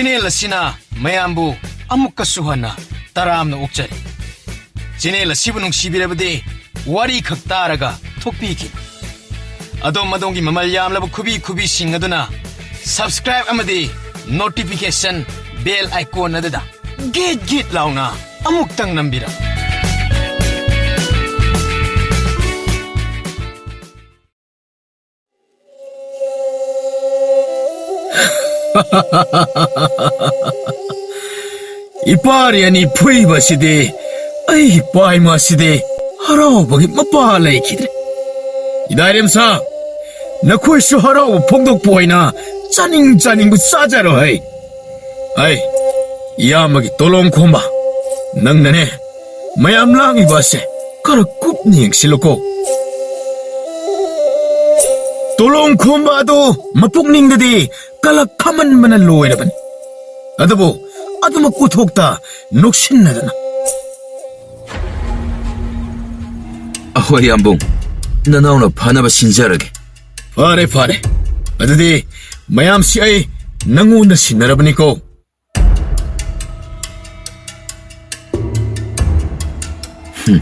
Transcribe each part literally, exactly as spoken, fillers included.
Channel ꯑꯁꯤꯅ ꯃꯌꯥꯝꯕꯨ ꯑꯃꯨꯛꯀꯁꯨ ꯍꯟꯅ ꯇꯔꯥꯝꯅ ꯑꯣꯛꯆꯔꯤ꯫ ꯆꯦꯅꯦꯜ ꯑꯁꯤꯕꯨ ꯅꯨꯡꯁꯤꯕꯤꯔꯕꯗꯤ ꯋꯥꯔꯤ ꯈꯛ ꯇꯥꯔꯒ ꯊꯣꯛꯄꯤꯈꯤꯕ꯫ ꯑꯗꯣꯝ ꯑꯗꯣꯝꯒꯤ ꯃꯃꯜ ꯌꯥꯝꯂꯕ ꯈꯨꯕꯤ ꯈꯨꯕꯤꯁꯤꯡ ꯑꯗꯨꯅ subscribe ꯑꯃꯗꯤ notification bell icon ꯑꯗꯨꯗ ꯒꯤꯠ ꯒꯤꯠ ꯂꯥꯎꯅ ꯑꯃꯨꯛꯇꯪ ꯅꯝꯕꯤꯔꯝꯃꯨ꯫ ꯏꯄꯥꯔꯤ ꯑꯅꯤ ꯐꯨꯏꯕ ꯑꯁꯤꯗꯤ ꯑꯩꯒꯤ ꯄꯥꯏꯃ ꯑꯁꯤꯗꯤ ꯍꯔꯥꯎꯕꯒꯤ ꯃꯄꯥ ꯂꯩꯈꯤꯗ꯭ꯔꯦ꯫ ꯏꯗꯥꯏꯔꯦꯝꯁꯥ, ꯅꯈꯣꯏꯁꯨ ꯍꯔꯥꯎꯕ ꯐꯣꯡꯗꯣꯛꯄ ꯑꯣꯏꯅ ꯆꯥꯅꯤꯡ ꯆꯥꯅꯤꯡꯕ ꯆꯥꯖꯔꯣ ꯍꯩ꯫ ꯑꯩ ꯏꯌꯥꯝꯕꯒꯤ ꯇꯣꯂꯣꯡ ꯈꯣꯝꯕ, ꯅꯪꯅꯅꯦ ꯃꯌꯥꯝ ꯂꯥꯡꯉꯤꯕ ꯑꯁꯦ ꯈꯔ ꯀꯨꯞꯅ ꯌꯦꯡꯁꯤꯜꯂꯨꯀꯣ꯫ ꯇꯣꯂꯣꯡ ꯈꯣꯝꯕ ꯑꯗꯨ ꯃꯄꯨꯛꯅꯤꯡꯗꯗꯤ ꯀꯂꯛ ꯈꯝꯃꯟꯕꯅ ꯂꯣꯏꯔꯕꯅꯤ꯫ ꯑꯗꯨꯕꯨ ꯑꯗꯨꯃꯛ ꯎꯊꯣꯛꯇ ꯅꯣꯛꯁꯤꯟꯅꯗꯅ꯫ ꯑꯍꯣꯏ ꯌꯥꯝꯕꯨꯡ, ꯅꯅꯥꯎꯅ ꯐꯅꯕ ꯁꯤꯟꯖꯔꯒꯦ꯫ ꯐꯔꯦ ꯐꯔꯦ, ꯑꯗꯨꯗꯤ ꯃꯌꯥꯝꯁꯤ ꯑꯩ ꯅꯪꯉꯣꯟꯗ ꯁꯤꯟꯅꯔꯕꯅꯤꯀꯣ꯫ ꯍꯨꯝ,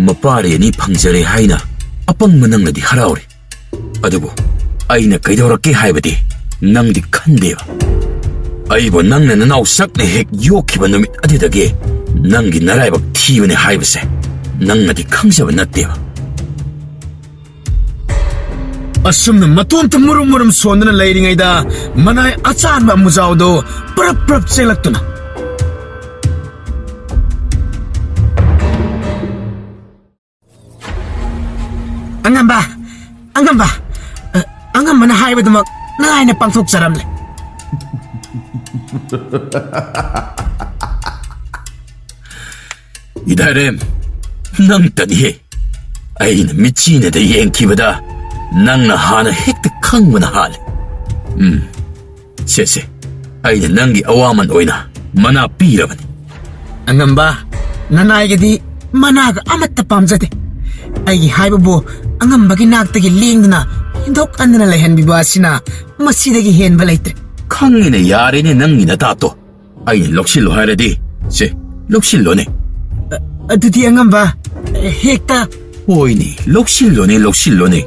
ꯃꯄꯥꯔꯤ ꯑꯅꯤ ꯐꯪꯖꯔꯦ ꯍꯥꯏꯅ ꯑꯄꯪꯕ ꯅꯪꯅꯗꯤ ꯍꯔꯥꯎꯔꯤ꯫ ꯑꯗꯨꯕꯨ ꯑꯩꯅ ꯀꯩꯗꯧꯔꯛꯀꯦ ꯍꯥꯏꯕꯗꯤ ꯅꯪꯗꯤ ꯈꯟꯗꯦꯕ꯫ ꯑꯩꯕꯨ ꯅꯪꯅ ꯅꯅꯥꯎ ꯁꯛꯅ ꯍꯦꯛ ꯌꯣꯛꯈꯤꯕ ꯅꯨꯃꯤꯠ ꯑꯗꯨꯗꯒꯤ ꯅꯪꯒꯤ ꯅꯔꯥꯏꯕꯛ ꯊꯤꯕꯅꯦ ꯍꯥꯏꯕꯁꯦ ꯅꯪꯅꯗꯤ ꯈꯪꯖꯕ ꯅꯠꯇꯦꯕ꯫ ꯑꯁꯨꯝꯅ ꯃꯇꯣꯝꯇ ꯃꯨꯔꯨꯝ ꯃꯨꯔꯨꯝ ꯁꯣꯟꯗꯨꯅ ꯂꯩꯔꯤꯉꯩꯗ ꯃꯅꯥꯏ ꯑꯆꯥꯟꯕ ꯑꯃꯨꯖꯥꯎꯗꯨ ꯄ꯭ꯔꯞ ꯄ꯭ꯔꯞ ꯆꯦꯜꯂꯛꯇꯨꯅ꯫ ꯑꯉꯝꯕ, ꯑꯉꯝꯕ, ꯑ, ꯑꯉꯝꯕꯅ ꯍꯥꯏꯕꯗꯨꯃꯛ ꯅꯉꯥꯏꯅ ꯄꯥꯡꯊꯣꯛꯆꯔꯝꯂꯦ꯫ ꯏꯗꯥꯏꯔꯦꯝ, ꯅꯪꯇꯅꯤꯍꯦ꯫ ꯑꯩꯅ ꯃꯤꯠꯆꯤꯅꯗ ꯌꯦꯡꯈꯤꯕꯗ ꯅꯪꯅ ꯍꯥꯟꯅ ꯍꯦꯛꯇ ꯈꯪꯕꯅ ꯍꯥꯜꯂꯦ꯫ ꯎꯝ, ꯁꯦ, ꯁꯦ, ꯑꯩꯅ ꯅꯪꯒꯤ ꯑꯋꯥꯃꯟ ꯑꯣꯏꯅ ꯃꯅꯥ ꯄꯤꯔꯕꯅꯤ꯫ ꯑꯉꯝꯕ, ꯅꯅꯥꯏꯒꯗꯤ ꯃꯅꯥꯒ ꯑꯃꯠꯇ ꯄꯥꯝꯖꯗꯦ꯫ ꯑꯩꯒꯤ ꯍꯥꯏꯕꯕꯨ ꯑꯉꯝꯕꯒꯤ ꯅꯥꯛꯇꯒꯤ ꯂꯦꯡꯗꯅ ꯍꯦꯟꯗꯣꯛ ꯍꯟꯗꯅ ꯂꯩꯍꯟꯕꯤꯕ ꯑꯁꯤꯅ ꯃꯁꯤꯗꯒꯤ ꯍꯦꯟꯕ ꯂꯩꯇ꯭ꯔꯦ꯫ ꯈꯪꯉꯤꯅꯦ, ꯌꯥꯔꯦꯅꯦ ꯅꯪꯒꯤ ꯅꯇꯥꯇꯣ꯫ ꯑꯩꯅ ꯂꯧꯁꯤꯜꯂꯣ ꯍꯥꯏꯔꯗꯤ, ꯁꯦ, ꯂꯧꯁꯤꯜꯂꯣꯅꯦ꯫ ꯑ-, ꯑꯗꯨꯗꯤ ꯑꯉꯝꯕ, ꯍꯦꯛꯇ꯫ ꯍꯣꯏꯅꯦ, ꯂꯧꯁꯤꯜꯂꯣꯅꯦ, ꯂꯧꯁꯤꯜꯂꯣꯅꯦ꯫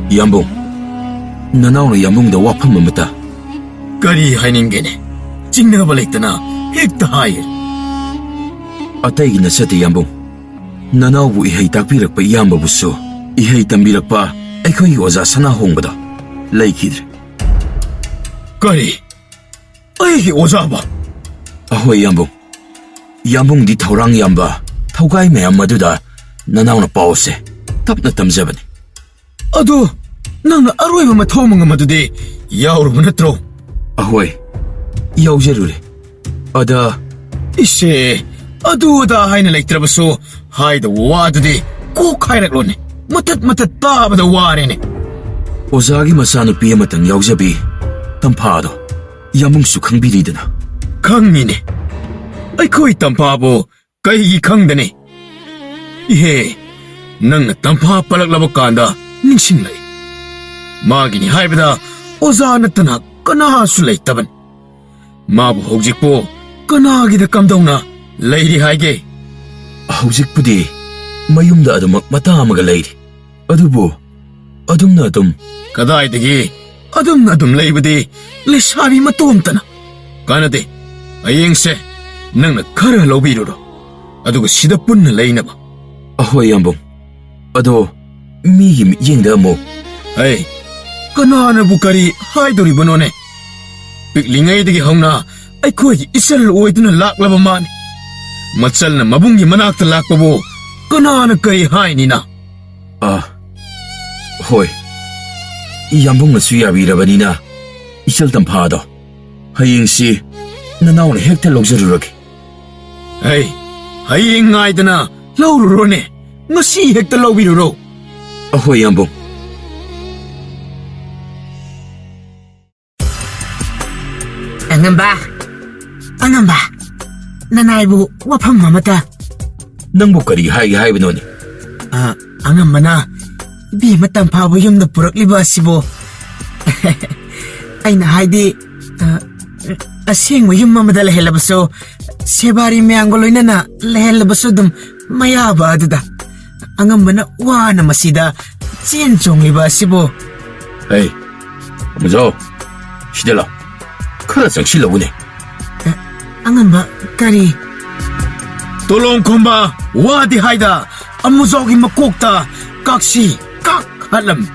ꯌꯥꯝꯕꯨꯡ, ꯅꯅꯥꯎꯅ ꯌꯥꯝꯕꯨꯡꯗ ꯋꯥꯐꯝ ꯑꯃꯇ꯫ ꯀꯔꯤ ꯍꯥꯏꯅꯤꯡꯒꯦꯅꯦ? ꯆꯤꯡꯅꯕ ꯂꯩꯇꯅ ꯍꯦꯛꯇ ꯍꯥꯏꯌꯨ꯫ ꯑꯇꯩꯒꯤ ꯅꯠꯆꯗꯦ ꯌꯥꯝꯕꯨꯡ, ꯅꯅꯥꯎꯕꯨ ꯏꯍꯩ ꯇꯥꯛꯄꯤꯔꯛꯄ ꯏꯌꯥꯝꯕꯕꯨꯁꯨ, ꯏꯍꯩ ꯇꯝꯕꯤꯔꯛꯄ ꯑꯩꯈꯣꯏꯒꯤ ꯑꯣꯖꯥ ꯁꯅꯥꯍꯣꯡꯕꯗꯣ ꯂꯩꯈꯤꯗ꯭ꯔꯦ꯫ ꯀꯔꯤ? ꯑꯩꯒꯤ ꯑꯣꯖꯥꯕ? ꯑꯍꯣꯏ ꯌꯥꯝꯕꯨꯡ, ꯌꯥꯝꯕꯨꯡꯗꯤ ꯊꯧꯔꯥꯡ ꯌꯥꯝꯕ ꯊꯧꯒꯥꯏ ꯃꯌꯥꯝ ꯑꯗꯨꯗ ꯅꯅꯥꯎꯅ ꯄꯥꯎꯁꯦ ꯇꯞꯅ ꯇꯝꯖꯕꯅꯤ꯫ ꯑꯗꯨ ꯅꯪꯅ ꯑꯔꯣꯏꯕ ꯃꯊꯧ ꯃꯉꯝ ꯑꯗꯨꯗꯤ ꯌꯥꯎꯔꯨꯕ ꯅꯠꯇ꯭ꯔꯣ? ꯑꯍꯣꯏ, ꯌꯥꯎꯖꯔꯨꯔꯦ꯫ ꯑꯗ, ꯏꯁꯦ, ꯑꯗꯨ ꯑꯗꯥ ꯍꯥꯏꯅ ꯂꯩꯇ꯭ꯔꯕꯁꯨ, ꯍꯥꯏꯗꯧꯕ ꯋꯥꯗꯨꯗꯤ ꯀꯣꯛ ꯍꯥꯏꯔꯛꯂꯣꯅꯦ꯫ ꯃꯇꯠ ꯃꯇꯠ ꯇꯥꯕꯗ ꯋꯥꯔꯦꯅꯦ꯫ ꯑꯣꯖꯥꯒꯤ ꯃꯆꯥꯅꯨꯄꯤ ꯑꯃꯇꯪ ꯌꯥꯎꯖꯕꯤ ꯇꯝꯐꯥꯗꯣ ꯌꯥꯝꯕꯨꯡꯁꯨ ꯈꯪꯕꯤꯔꯤꯗꯅ꯫ ꯈꯪꯉꯤꯅꯦ꯫ ꯑꯩꯈꯣꯏ ꯇꯝꯐꯥꯕꯨ ꯀꯩꯒꯤ ꯈꯪꯗꯅꯤ? ꯏꯍꯦ, ꯅꯪꯅ ꯇꯝꯐꯥ ꯄꯜꯂꯛꯂꯕ ꯀꯥꯟꯗ ꯅꯤꯡꯁꯤꯡꯂꯛꯏ꯫ ꯃꯥꯒꯤꯅꯤ ꯍꯥꯏꯕꯗ ꯑꯣꯖꯥ ꯅꯠꯇꯅ ꯀꯅꯥꯁꯨ ꯂꯩꯇꯕꯅꯤ꯫ ꯃꯥꯕꯨ ꯍꯧꯖꯤꯛꯄꯨ ꯀꯅꯥꯒꯤꯗ ꯀꯝꯗꯧꯅ ꯂꯩꯔꯤ ꯍꯥꯏꯒꯦ? ꯍꯧꯖꯤꯛꯄꯨꯗꯤ ꯃꯌꯨꯝꯗ ꯑꯗꯨꯃꯛ ꯃꯇꯥ ꯑꯃꯒ ꯂꯩꯔꯤ꯫ ꯑꯗꯨꯕꯨ ꯑꯗꯨꯝꯅ ꯑꯗꯨꯝ꯫ ꯀꯗꯥꯏꯗꯒꯤ ꯑꯗꯨꯝꯅ ꯑꯗꯨꯝ ꯂꯩꯕꯗꯤ ꯂꯩꯁꯥꯕꯤ ꯃꯇꯣꯝꯇꯅ ꯀꯥꯟꯅꯗꯦ꯫ ꯍꯌꯦꯡꯁꯦ ꯅꯪꯅ ꯈꯔ ꯂꯧꯕꯤꯔꯨꯔꯣ, ꯑꯗꯨꯒ ꯁꯤꯗ ꯄꯨꯟꯅ ꯂꯩꯅꯕ꯫ ꯑꯍꯣꯏ, ꯌꯥꯝꯕꯨꯡ꯫ ꯑꯗꯣ ꯃꯤꯒꯤ ꯃꯤꯠꯌꯦꯡꯗ ꯑꯃꯨꯛ꯫ ꯑꯩ ꯀꯅꯥꯅꯕꯨ ꯀꯔꯤ ꯍꯥꯏꯗꯣꯔꯤꯕꯅꯣꯅꯦ? ꯄꯤꯛꯂꯤꯉꯩꯗꯒꯤ ꯍꯧꯅ ꯑꯩꯈꯣꯏꯒꯤ ꯏꯆꯜ ꯑꯣꯏꯗꯨꯅ ꯂꯥꯛꯂꯕ ꯃꯥꯅꯤ꯫ ꯃꯆꯜꯅ ꯃꯕꯨꯡꯒꯤ ꯃꯅꯥꯛꯇ ꯂꯥꯛꯄꯕꯨ ꯀꯅꯥꯅ ꯀꯔꯤ ꯍꯥꯏꯅꯤꯅ? ꯑ, ꯍꯣꯏ꯫ ꯌꯥꯝꯕꯨꯡꯅꯁꯨ ꯌꯥꯕꯤꯔꯕꯅꯤꯅ, ꯏꯆꯜ ꯇꯝꯐꯥꯗꯣ ꯍꯌꯦꯡꯁꯤ ꯅꯅꯥꯎꯅ ꯍꯦꯛꯇ ꯂꯧꯖꯔꯨꯔꯒꯦ꯫ ꯑꯩ ꯍꯌꯦꯡ ꯉꯥꯏꯗꯅ ꯂꯧꯔꯨꯔꯣꯅꯦ꯫ ꯉꯁꯤ ꯍꯦꯛꯇ ꯂꯧꯕꯤꯔꯨꯔꯣ꯫ ꯑꯍꯣꯏ, ꯌꯥꯝꯕꯨꯡ꯫ ꯑꯉꯝꯕ! ꯑꯉꯝꯕ! ꯅꯅꯥꯏꯕꯨ ꯋꯥꯐꯝ ꯑꯃꯇ꯫ ꯅꯪꯕꯨ ꯀꯔꯤ ꯍꯥꯏꯒꯦ ꯍꯥꯏꯕꯅꯣꯅꯦ? ꯑ, ꯑꯉꯝꯕꯅ ꯏꯕꯦꯝꯃ ꯇꯝꯐꯥꯕꯨ ꯌꯨꯝꯗ ꯄꯨꯔꯛꯂꯤꯕ ꯑꯁꯤꯕꯨ ꯑꯩꯅ ꯍꯥꯏꯗꯤ, ꯑ, ꯑꯁꯦꯡꯕ ꯌꯨꯝ ꯑꯃꯗ ꯂꯩꯍꯜꯂꯕꯁꯨ, ꯁꯦꯕꯥꯔꯤ ꯃꯌꯥꯝꯒ ꯂꯣꯏꯅꯅ ꯂꯩꯍꯜꯂꯕꯁꯨ ꯑꯗꯨꯝ ꯃꯌꯥꯕ ꯑꯗꯨꯗ ꯑꯉꯝꯕꯅ ꯋꯥꯅ ꯃꯁꯤꯗ ꯆꯦꯟ ꯆꯣꯡꯂꯤꯕ ꯑꯁꯤꯕꯨ꯫ ꯍꯩ, ꯑꯃꯨꯖꯥꯎ, ꯁꯤꯗ ꯂꯥꯎ꯫ ꯈꯔ ꯆꯪꯁꯤꯜꯂꯛꯎꯅꯦ꯫ ꯑ, ꯑꯉꯝꯕ, ꯀꯔꯤ? ꯇꯣꯂꯣꯡ ꯈꯣꯝꯕ ꯋꯥꯗꯤ ꯍꯥꯏꯗ ꯑꯃꯨꯖꯥꯎꯒꯤ ꯃꯀꯣꯛꯇ ꯀꯥꯛꯁꯤ ꯀꯥꯛ ꯍꯥꯠꯂꯝꯃꯤ꯫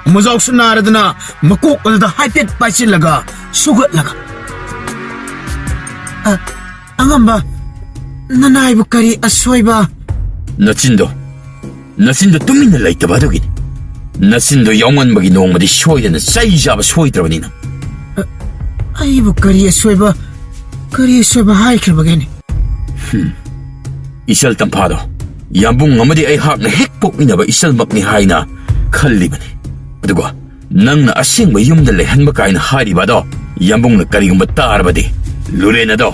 ꯑꯃꯨꯖꯥꯎꯁꯨ ꯅꯥꯔꯗꯅ ꯃꯀꯣꯛ ꯑꯗꯨꯗ ꯍꯥꯏꯐꯦꯠ ꯄꯥꯏꯁꯤꯜꯂꯒ ꯁꯨꯒꯠꯂꯒ꯫ ꯑ, ꯑꯉꯝꯕ, ꯅꯅꯥꯏꯕꯨ ꯀꯔꯤ ꯑꯁꯣꯏꯕ? ꯅꯆꯤꯟꯗꯣ, ꯅꯆꯤꯟꯗꯣ ꯇꯨꯃꯤꯟꯅ ꯂꯩꯇꯕ ꯑꯗꯨꯒꯤꯅꯤ꯫ ꯅꯆꯤꯟꯗꯣ ꯌꯥꯎꯃꯟꯕꯒꯤ ꯅꯣꯡꯃꯗꯤ ꯁꯣꯏꯗꯅ ꯆꯩ ꯆꯥꯕ ꯁꯣꯏꯗ꯭ꯔꯕꯅꯤ ꯅꯪ꯫ ꯑ, ꯑꯩꯕꯨ ꯀꯔꯤ ꯑꯁꯣꯏꯕ, ꯀꯔꯤ ꯑꯁꯣꯏꯕ ꯍꯥꯏꯈ꯭ꯔꯕꯒꯦꯅꯦ? ꯍꯨꯝ꯫ ꯏꯆꯜ ꯇꯝꯐꯥꯗꯣ ꯌꯥꯝꯕꯨꯡ ꯑꯃꯗꯤ ꯑꯩꯍꯥꯛꯅ ꯍꯦꯛ ꯄꯣꯛꯃꯤꯟꯅꯕ ꯏꯆꯜꯃꯛꯅꯤ ꯍꯥꯏꯅ ꯈꯜꯂꯤꯕꯅꯤ꯫ ꯑꯗꯨꯒ ꯅꯪꯅ ꯑꯁꯦꯡꯕ ꯌꯨꯝꯗ ꯂꯩꯍꯟꯕ ꯀꯥꯏꯅ ꯍꯥꯏꯔꯤꯕ ꯑꯗꯣ ꯌꯥꯝꯕꯨꯡꯅ ꯀꯔꯤꯒꯨꯝꯕ ꯇꯥꯔꯕꯗꯤ ꯂꯨꯔꯦꯟ ꯑꯗꯣ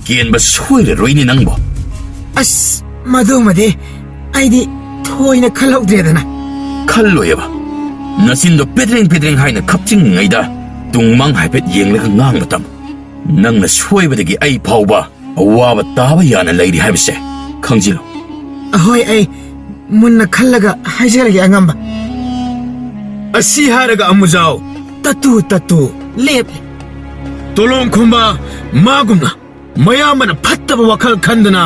ꯀꯦꯟꯕ ꯁꯣꯏꯔꯔꯣꯏꯅꯦ ꯅꯪꯕꯣ꯫ ꯑꯁ, ꯃꯗꯨꯃꯗꯤ ꯑꯩꯗꯤ ꯊꯣꯏꯅ ꯈꯜꯍꯧꯗ꯭ꯔꯦꯗꯅ꯫ ꯈꯜꯂꯣꯏꯑꯕ꯫ ꯅꯆꯤꯟꯗꯣ ꯄꯦꯗ꯭ꯔꯦꯡ ꯄꯦꯗ꯭ꯔꯦꯡ ꯍꯥꯏꯅ ꯈꯞꯆꯤꯡꯉꯤꯉꯩꯗ ꯇꯨꯡ ꯃꯥꯡ ꯍꯥꯏꯐꯦꯠ ꯌꯦꯡꯂꯒ ꯉꯥꯡꯕ ꯇꯝꯃꯨ꯫ ꯅꯪꯅ ꯁꯣꯏꯕꯗꯒꯤ ꯑꯩ ꯐꯥꯎꯕ ꯑꯋꯥꯕ ꯇꯥꯕ ꯌꯥꯅ ꯂꯩꯔꯤ ꯍꯥꯏꯕꯁꯦ ꯈꯪꯖꯤꯜꯂꯨ꯫ ꯑꯍꯣꯏ, ꯑꯩ ꯃꯨꯟꯅ ꯈꯜꯂꯒ ꯍꯥꯏꯖꯔꯒꯦ, ꯑꯉꯝꯕ꯫ ꯑꯁꯤ ꯍꯥꯏꯔꯒ ꯑꯃꯨꯖꯥꯎ ꯇꯠꯇꯨ ꯇꯠꯇꯨ ꯂꯦꯞꯂꯦ꯫ ꯇꯣꯂꯣꯡ ꯈꯨꯝꯕ ꯃꯥꯒꯨꯝꯅ ꯃꯌꯥꯝꯕꯅ ꯐꯠꯇꯕ ꯋꯥꯈꯜ ꯈꯟꯗꯨꯅ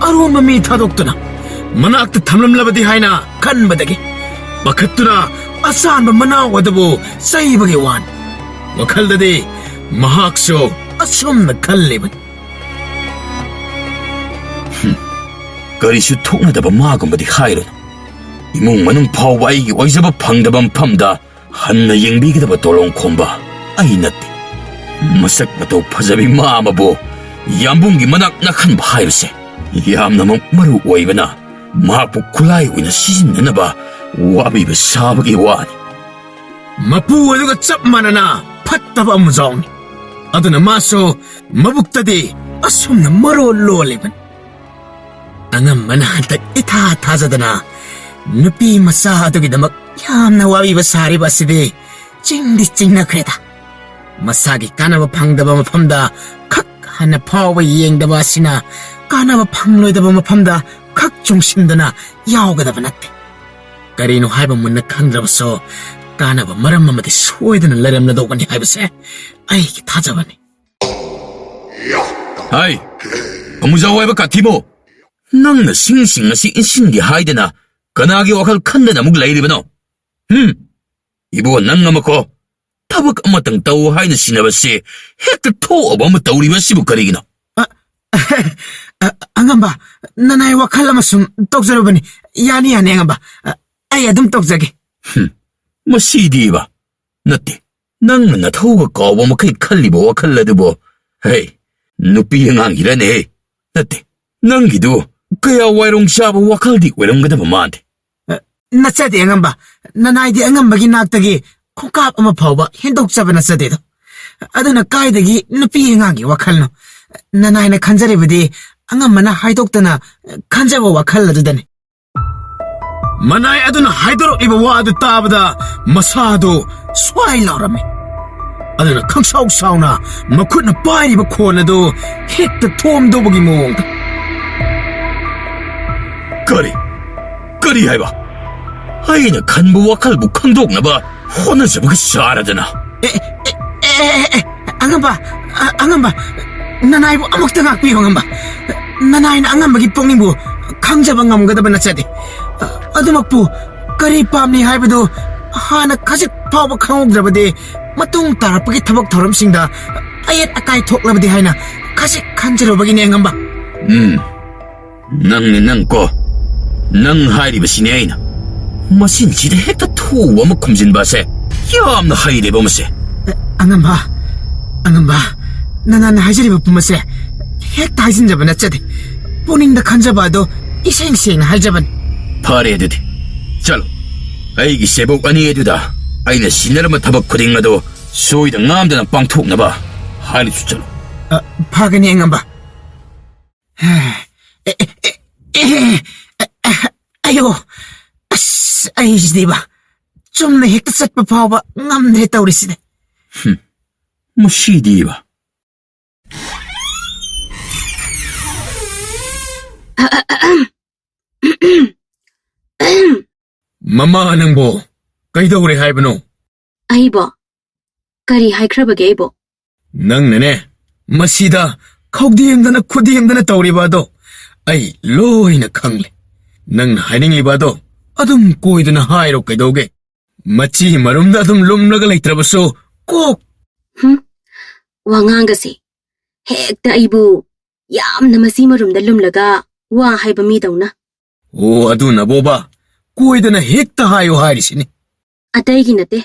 ꯑꯔꯣꯟꯕ ꯃꯤ ꯊꯥꯗꯣꯛꯇꯨꯅ ꯃꯅꯥꯛꯇ ꯊꯝꯂꯝꯂꯕꯗꯤ ꯍꯥꯏꯅ ꯈꯟꯕꯗꯒꯤ ꯄꯥꯈꯠꯇꯨꯅ ꯑꯆꯥꯟꯕ ꯃꯅꯥꯎ ꯑꯗꯨꯕꯨ ꯆꯩꯕꯒꯤ ꯋꯥꯅꯤ꯫ ꯋꯥꯈꯜꯗꯗꯤ ꯃꯍꯥꯛꯁꯨ ꯑꯁꯨꯝꯅ ꯈꯜꯂꯤꯕꯅꯤ꯫ ꯍꯨꯝ, ꯀꯔꯤꯁꯨ ꯊꯣꯛꯅꯗꯕ ꯃꯥꯒꯨꯝꯕꯗꯤ ꯍꯥꯏꯔꯨꯅꯨ꯫ ꯏꯃꯨꯡ ꯃꯅꯨꯡ ꯐꯥꯎꯕ ꯑꯩꯒꯤ ꯑꯣꯏꯖꯕ ꯐꯪꯗꯕ ꯃꯐꯝꯗ ꯍꯟꯅ ꯌꯦꯡꯕꯤꯒꯗꯕ ꯇꯣꯂꯣꯡ ꯈꯣꯝꯕ ꯑꯩ ꯅꯠꯇꯦ꯫ ꯃꯁꯛ ꯃꯇꯧ ꯐꯖꯕꯤ ꯃꯥ ꯑꯃꯕꯨ ꯌꯥꯝꯕꯨꯡꯒꯤ ꯃꯅꯥꯛ ꯅꯛꯍꯟꯕ ꯍꯥꯏꯕꯁꯦ ꯌꯥꯝꯅꯃꯛ ꯃꯔꯨ ꯑꯣꯏꯕꯅ ꯃꯍꯥꯛꯄꯨ ꯈꯨꯠꯂꯥꯏ ꯑꯣꯏꯅ ꯁꯤꯖꯤꯟꯅꯅꯕ ꯋꯥꯕꯤꯕ ꯁꯥꯕꯒꯤ ꯋꯥꯅꯤ꯫ ꯃꯄꯨ ꯑꯗꯨꯒ ꯆꯞ ꯃꯥꯟꯅꯅ ꯐꯠꯇꯕ ꯑꯃꯖꯥꯎꯅꯤ꯫ ꯑꯗꯨꯅ ꯃꯥꯁꯨ ꯃꯕꯨꯛꯇꯗꯤ ꯑꯁꯨꯝꯅ ꯃꯔꯣꯜ ꯂꯣꯜꯂꯤꯕꯅꯤ꯫ ꯑꯉꯝꯕꯅ ꯍꯟꯗꯛ ꯏꯊꯥ ꯊꯥꯖꯗꯅ ꯅꯨꯄꯤ ꯃꯆꯥ ꯑꯗꯨꯒꯤꯗꯃꯛ ꯌꯥꯝꯅ ꯋꯥꯕꯤꯕ ꯁꯥꯔꯤꯕ ꯑꯁꯤꯗꯤ ꯆꯤꯡꯗꯤ ꯆꯤꯡꯅꯈ꯭ꯔꯦꯗ꯫ ꯃꯁꯥꯒꯤ ꯀꯥꯟꯅꯕ ꯐꯪꯗꯕ ꯃꯐꯝꯗ ꯈꯛ ꯍꯟꯅ ꯐꯥꯎꯕ ꯌꯦꯡꯗꯕ ꯑꯁꯤꯅ ꯀꯥꯟꯅꯕ ꯐꯪꯂꯣꯏꯗꯕ ꯃꯐꯝꯗ ꯈꯛ ꯆꯨꯡꯁꯤꯟꯗꯨꯅ ꯌꯥꯎꯒꯗꯕ ꯅꯠꯇꯦ꯫ ꯀꯔꯤꯅꯣ ꯍꯥꯏꯕ ꯃꯨꯟꯅ ꯈꯪꯗ꯭ꯔꯕꯁꯨ ꯀꯥꯟꯅꯕ ꯃꯔꯝ ꯑꯃꯗꯤ ꯁꯣꯏꯗꯅ ꯂꯩꯔꯝꯂꯗꯧꯕꯅꯤ ꯍꯥꯏꯕꯁꯦ ꯑꯩꯒꯤ ꯊꯥꯖꯕꯅꯤ꯫ ꯍꯥꯏ, ꯑꯃꯨꯖꯥꯎ ꯍꯥꯏꯕ ꯀꯥꯊꯤꯃꯣ, ꯅꯪꯅ ꯁꯤꯡꯁꯤꯡ ꯑꯁꯤ ꯏꯟꯁꯤꯟꯒꯦ ꯍꯥꯏꯗꯅ ꯀꯅꯥꯒꯤ ꯋꯥꯈꯜ ꯈꯟꯗꯅ ꯑꯃꯨꯛ ꯂꯩꯔꯤꯕꯅꯣ? ꯍꯨꯝ? ꯏꯕꯣ, ꯅꯪ ꯑꯃꯀꯣ, ꯊꯕꯛ ꯑꯃꯇꯪ ꯇꯧ ꯍꯥꯏꯅ ꯁꯤꯟꯅꯕꯁꯦ ꯍꯦꯛꯇ ꯊꯣꯛꯑꯕ ꯑꯃ ꯇꯧꯔꯤꯕ ꯑꯁꯤꯕꯨ ꯀꯔꯤꯒꯤꯅꯣ? ꯑ, ꯑ, ꯑꯉꯝꯕ, ꯅꯅꯥꯏ ꯋꯥꯈꯜ ꯑꯃ ꯁꯨꯝ ꯇꯧꯖꯔꯨꯕꯅꯤ꯫ ꯌꯥꯅꯤ, ꯌꯥꯅꯤ, ꯑꯉꯝꯕ꯫ ꯑ, ꯑꯩ ꯑꯗꯨꯝ ꯇꯧꯖꯒꯦ꯫ ꯍꯨꯝ, ꯃꯁꯤꯗꯤꯕ, ꯅꯠꯇꯦ, ꯅꯪꯅ ꯅꯊꯧꯒ ꯀꯥꯎꯕ ꯃꯈꯩ ꯈꯜꯂꯤꯕ ꯋꯥꯈꯜ ꯑꯗꯨꯕꯨ, ꯍꯦ, ꯅꯨꯄꯤ ꯑꯉꯥꯡꯒꯤꯔꯅꯦ? ꯅꯠꯇꯦ, ꯅꯪꯒꯤꯗꯨ ꯀꯌꯥ ꯋꯥꯏꯔꯣꯡ ꯆꯥꯕ ꯋꯥꯈꯜꯗꯤ ꯑꯣꯏꯔꯝꯒꯗꯕ ꯃꯥꯟꯗꯦ꯫ ꯑ, ꯅꯠꯆꯗꯦ ꯑꯉꯝꯕ, ꯅꯅꯥꯏꯗꯤ ꯑꯉꯝꯕꯒꯤ ꯅꯥꯛꯇꯒꯤ ꯈꯣꯡꯀꯥꯞ ꯑꯃ ꯐꯥꯎꯕ ꯍꯦꯟꯗꯣꯛꯆꯕ ꯅꯠꯆꯗꯦꯗꯣ꯫ ꯑꯗꯨꯅ ꯀꯥꯏꯗꯒꯤ ꯅꯨꯄꯤ ꯑꯉꯥꯡꯒꯤ ꯋꯥꯈꯜꯅꯣ? ꯅꯅꯥꯏꯅ ꯈꯟꯖꯔꯤꯕꯗꯤ ꯑꯉꯝꯕꯅ ꯍꯥꯏꯗꯣꯛꯇꯅ ꯈꯟꯖꯕ ꯋꯥꯈꯜ ꯑꯗꯨꯗꯅꯤ꯫ ꯃꯅꯥꯏ ꯑꯗꯨꯅ ꯍꯥꯏꯗꯣꯔꯛꯂꯤꯕ ꯋꯥ ꯑꯗꯨ ꯇꯥꯕꯗ ꯃꯁꯥꯗꯨ ꯁ꯭ꯋꯥꯏ ꯂꯥꯎꯔꯝꯃꯤ꯫ ꯑꯗꯨꯅ ꯈꯪꯁꯥꯎ ꯁꯥꯎꯅ ꯃꯈꯨꯠꯅ ꯄꯥꯏꯔꯤꯕ ꯈꯣꯟ ꯑꯗꯨ ꯍꯦꯛꯇ ꯊꯣꯝꯗꯧꯕꯒꯤ ꯃꯑꯣꯡꯗ꯫ ꯀꯔꯤ? ꯀꯔꯤ ꯍꯥꯏꯕ? ꯑꯩꯅ ꯈꯟꯕ ꯋꯥꯈꯜꯕꯨ ꯈꯪꯗꯣꯛꯅꯕ ꯍꯣꯠꯅꯖꯕꯒ ꯆꯥꯔꯗꯅ꯫ ꯑꯦ, ꯑꯦ, ꯑꯦ, ꯑꯦ, ꯑꯦ, ꯑꯉꯝꯕ, ꯑ-, ꯑꯉꯝꯕ, ꯅꯅꯥꯏꯕꯨ ꯑꯃꯨꯛꯇ ꯉꯥꯛꯄꯤꯌꯨ, ꯑꯉꯝꯕ꯫ ꯅꯅꯥꯏꯅ ꯑꯉꯝꯕꯒꯤ ꯄꯨꯛꯅꯤꯡꯕꯨ ꯈꯪꯖꯕ ꯉꯝꯒꯗꯕ ꯅꯠꯆꯗꯦ꯫ ꯑ-, ꯑꯗꯨꯃꯛꯄꯨ ꯀꯔꯤ ꯄꯥꯝꯂꯤ ꯍꯥꯏꯕꯗꯨ ꯍꯥꯟꯅ ꯈꯖꯤꯛ ꯐꯥꯎꯕ ꯈꯪꯍꯧꯗ꯭ꯔꯕꯗꯤ, ꯃꯇꯨꯡ ꯇꯥꯔꯛꯄꯒꯤ ꯊꯕꯛ ꯊꯧꯔꯝꯁꯤꯡꯗ ꯑꯌꯦꯠ ꯑꯀꯥꯏ ꯊꯣꯛꯂꯕꯗꯤ ꯍꯥꯏꯅ ꯈꯖꯤꯛ ꯈꯟꯖꯔꯨꯕꯒꯤꯅꯦ, ꯑꯉꯝꯕ꯫ ꯎꯝ, ꯅꯪꯅꯦ ꯅꯪ ꯀꯣ꯫ ꯅꯪ ꯍꯥꯏꯔꯤꯕꯁꯤꯅꯦ ꯑꯩꯅ꯫ ꯃꯆꯤꯟꯁꯤꯗ ꯍꯦꯛꯇ ꯊꯨꯕ ꯑꯃ ꯈꯨꯝꯖꯤꯟꯕ ꯑꯁꯦ ꯌꯥꯝꯅ ꯍꯩꯔꯦꯕ ꯃꯁꯦ꯫ ꯑ-, ꯑꯉꯝꯕ, ꯑꯉꯝꯕ, ꯅꯅꯥꯟꯅ ꯍꯥꯏꯖꯔꯤꯕ ꯄꯨꯝꯕꯁꯦ ꯍꯦꯛꯇ ꯍꯥꯏꯖꯤꯟꯖꯕ ꯅꯠꯆꯗꯦ꯫ ꯄꯨꯛꯅꯤꯡꯗ ꯈꯟꯖꯕ ꯑꯗꯣ ꯏꯁꯦꯡ ꯁꯦꯡꯅ ꯍꯥꯏꯖꯕꯅꯤ꯫ ꯐꯔꯦ ꯑꯗꯨꯗꯤ, ꯆꯠꯂꯣ꯫ ꯑꯩꯒꯤ ꯁꯦꯕꯣꯛ ꯑꯅꯤ ꯑꯗꯨꯗ ꯑꯩꯅ ꯁꯤꯟꯅꯔꯝꯕ ꯊꯕꯛ ꯈꯨꯗꯤꯡ ꯑꯗꯣ ꯁꯣꯏꯗ ꯉꯥꯝꯗꯅ ꯄꯥꯡꯊꯣꯛꯅꯕ ꯍꯥꯏꯅꯁꯨ ꯆꯠꯂꯣ꯫ ꯑ, ꯐꯒꯅꯤ ꯑꯉꯝꯕ꯫ ꯅꯠꯇꯦꯕ, ꯆꯨꯝꯅ ꯍꯦꯛꯇ ꯆꯠꯄ ꯐꯥꯎꯕ ꯉꯝꯗ꯭ꯔꯦ ꯇꯧꯔꯤꯁꯤꯗꯤ꯫ ꯍꯨꯝ, ꯃꯁꯤꯗꯤꯕ꯫ ꯃꯃꯥ ꯅꯪꯕꯣ, ꯀꯩꯗꯧꯔꯦ ꯍꯥꯏꯕꯅꯣ? ꯑꯩꯕꯣ? ꯀꯔꯤ ꯍꯥꯏꯈ꯭ꯔꯕꯒꯦ ꯑꯩꯕꯣ? ꯅꯪꯅꯅꯦ, ꯃꯁꯤꯗ ꯈꯧꯗꯦꯝꯗꯅ ꯈꯨꯗꯦꯝꯗꯅ ꯇꯧꯔꯤꯕ ꯑꯗꯣ ꯑꯩ ꯂꯣꯏꯅ ꯈꯪꯂꯦ꯫ ꯅꯪꯅ ꯍꯥꯏꯅꯤꯡꯂꯤꯕ ꯑꯗꯣ ꯑꯗꯨꯝ ꯀꯣꯏꯗꯅ ꯍꯥꯏꯔꯣ ꯀꯩꯗꯧꯒꯦ? ꯃꯆꯤ ꯃꯔꯨꯝꯗ ꯑꯗꯨꯝ ꯂꯨꯝꯂꯒ ꯂꯩꯇ꯭ꯔꯕꯁꯨ ꯀꯣꯛ ꯍꯨꯝ, ꯋꯥꯉꯥꯡꯒꯁꯦ ꯍꯦꯛꯇ ꯑꯩꯕꯨ ꯌꯥꯝꯅ ꯃꯆꯤ ꯃꯔꯨꯝꯗ ꯂꯨꯝꯂꯒ ꯋꯥ ꯍꯥꯏꯕ ꯃꯤꯗꯧꯅ꯫ ꯑꯣ, ꯑꯗꯨꯅꯕꯣꯕ ꯀꯣꯏꯗꯅ ꯍꯦꯛꯇ ꯍꯥꯏꯌꯨ ꯍꯥꯏꯔꯤꯁꯤꯅꯤ꯫ ꯑꯇꯩꯒꯤ ꯅꯠꯇꯦ,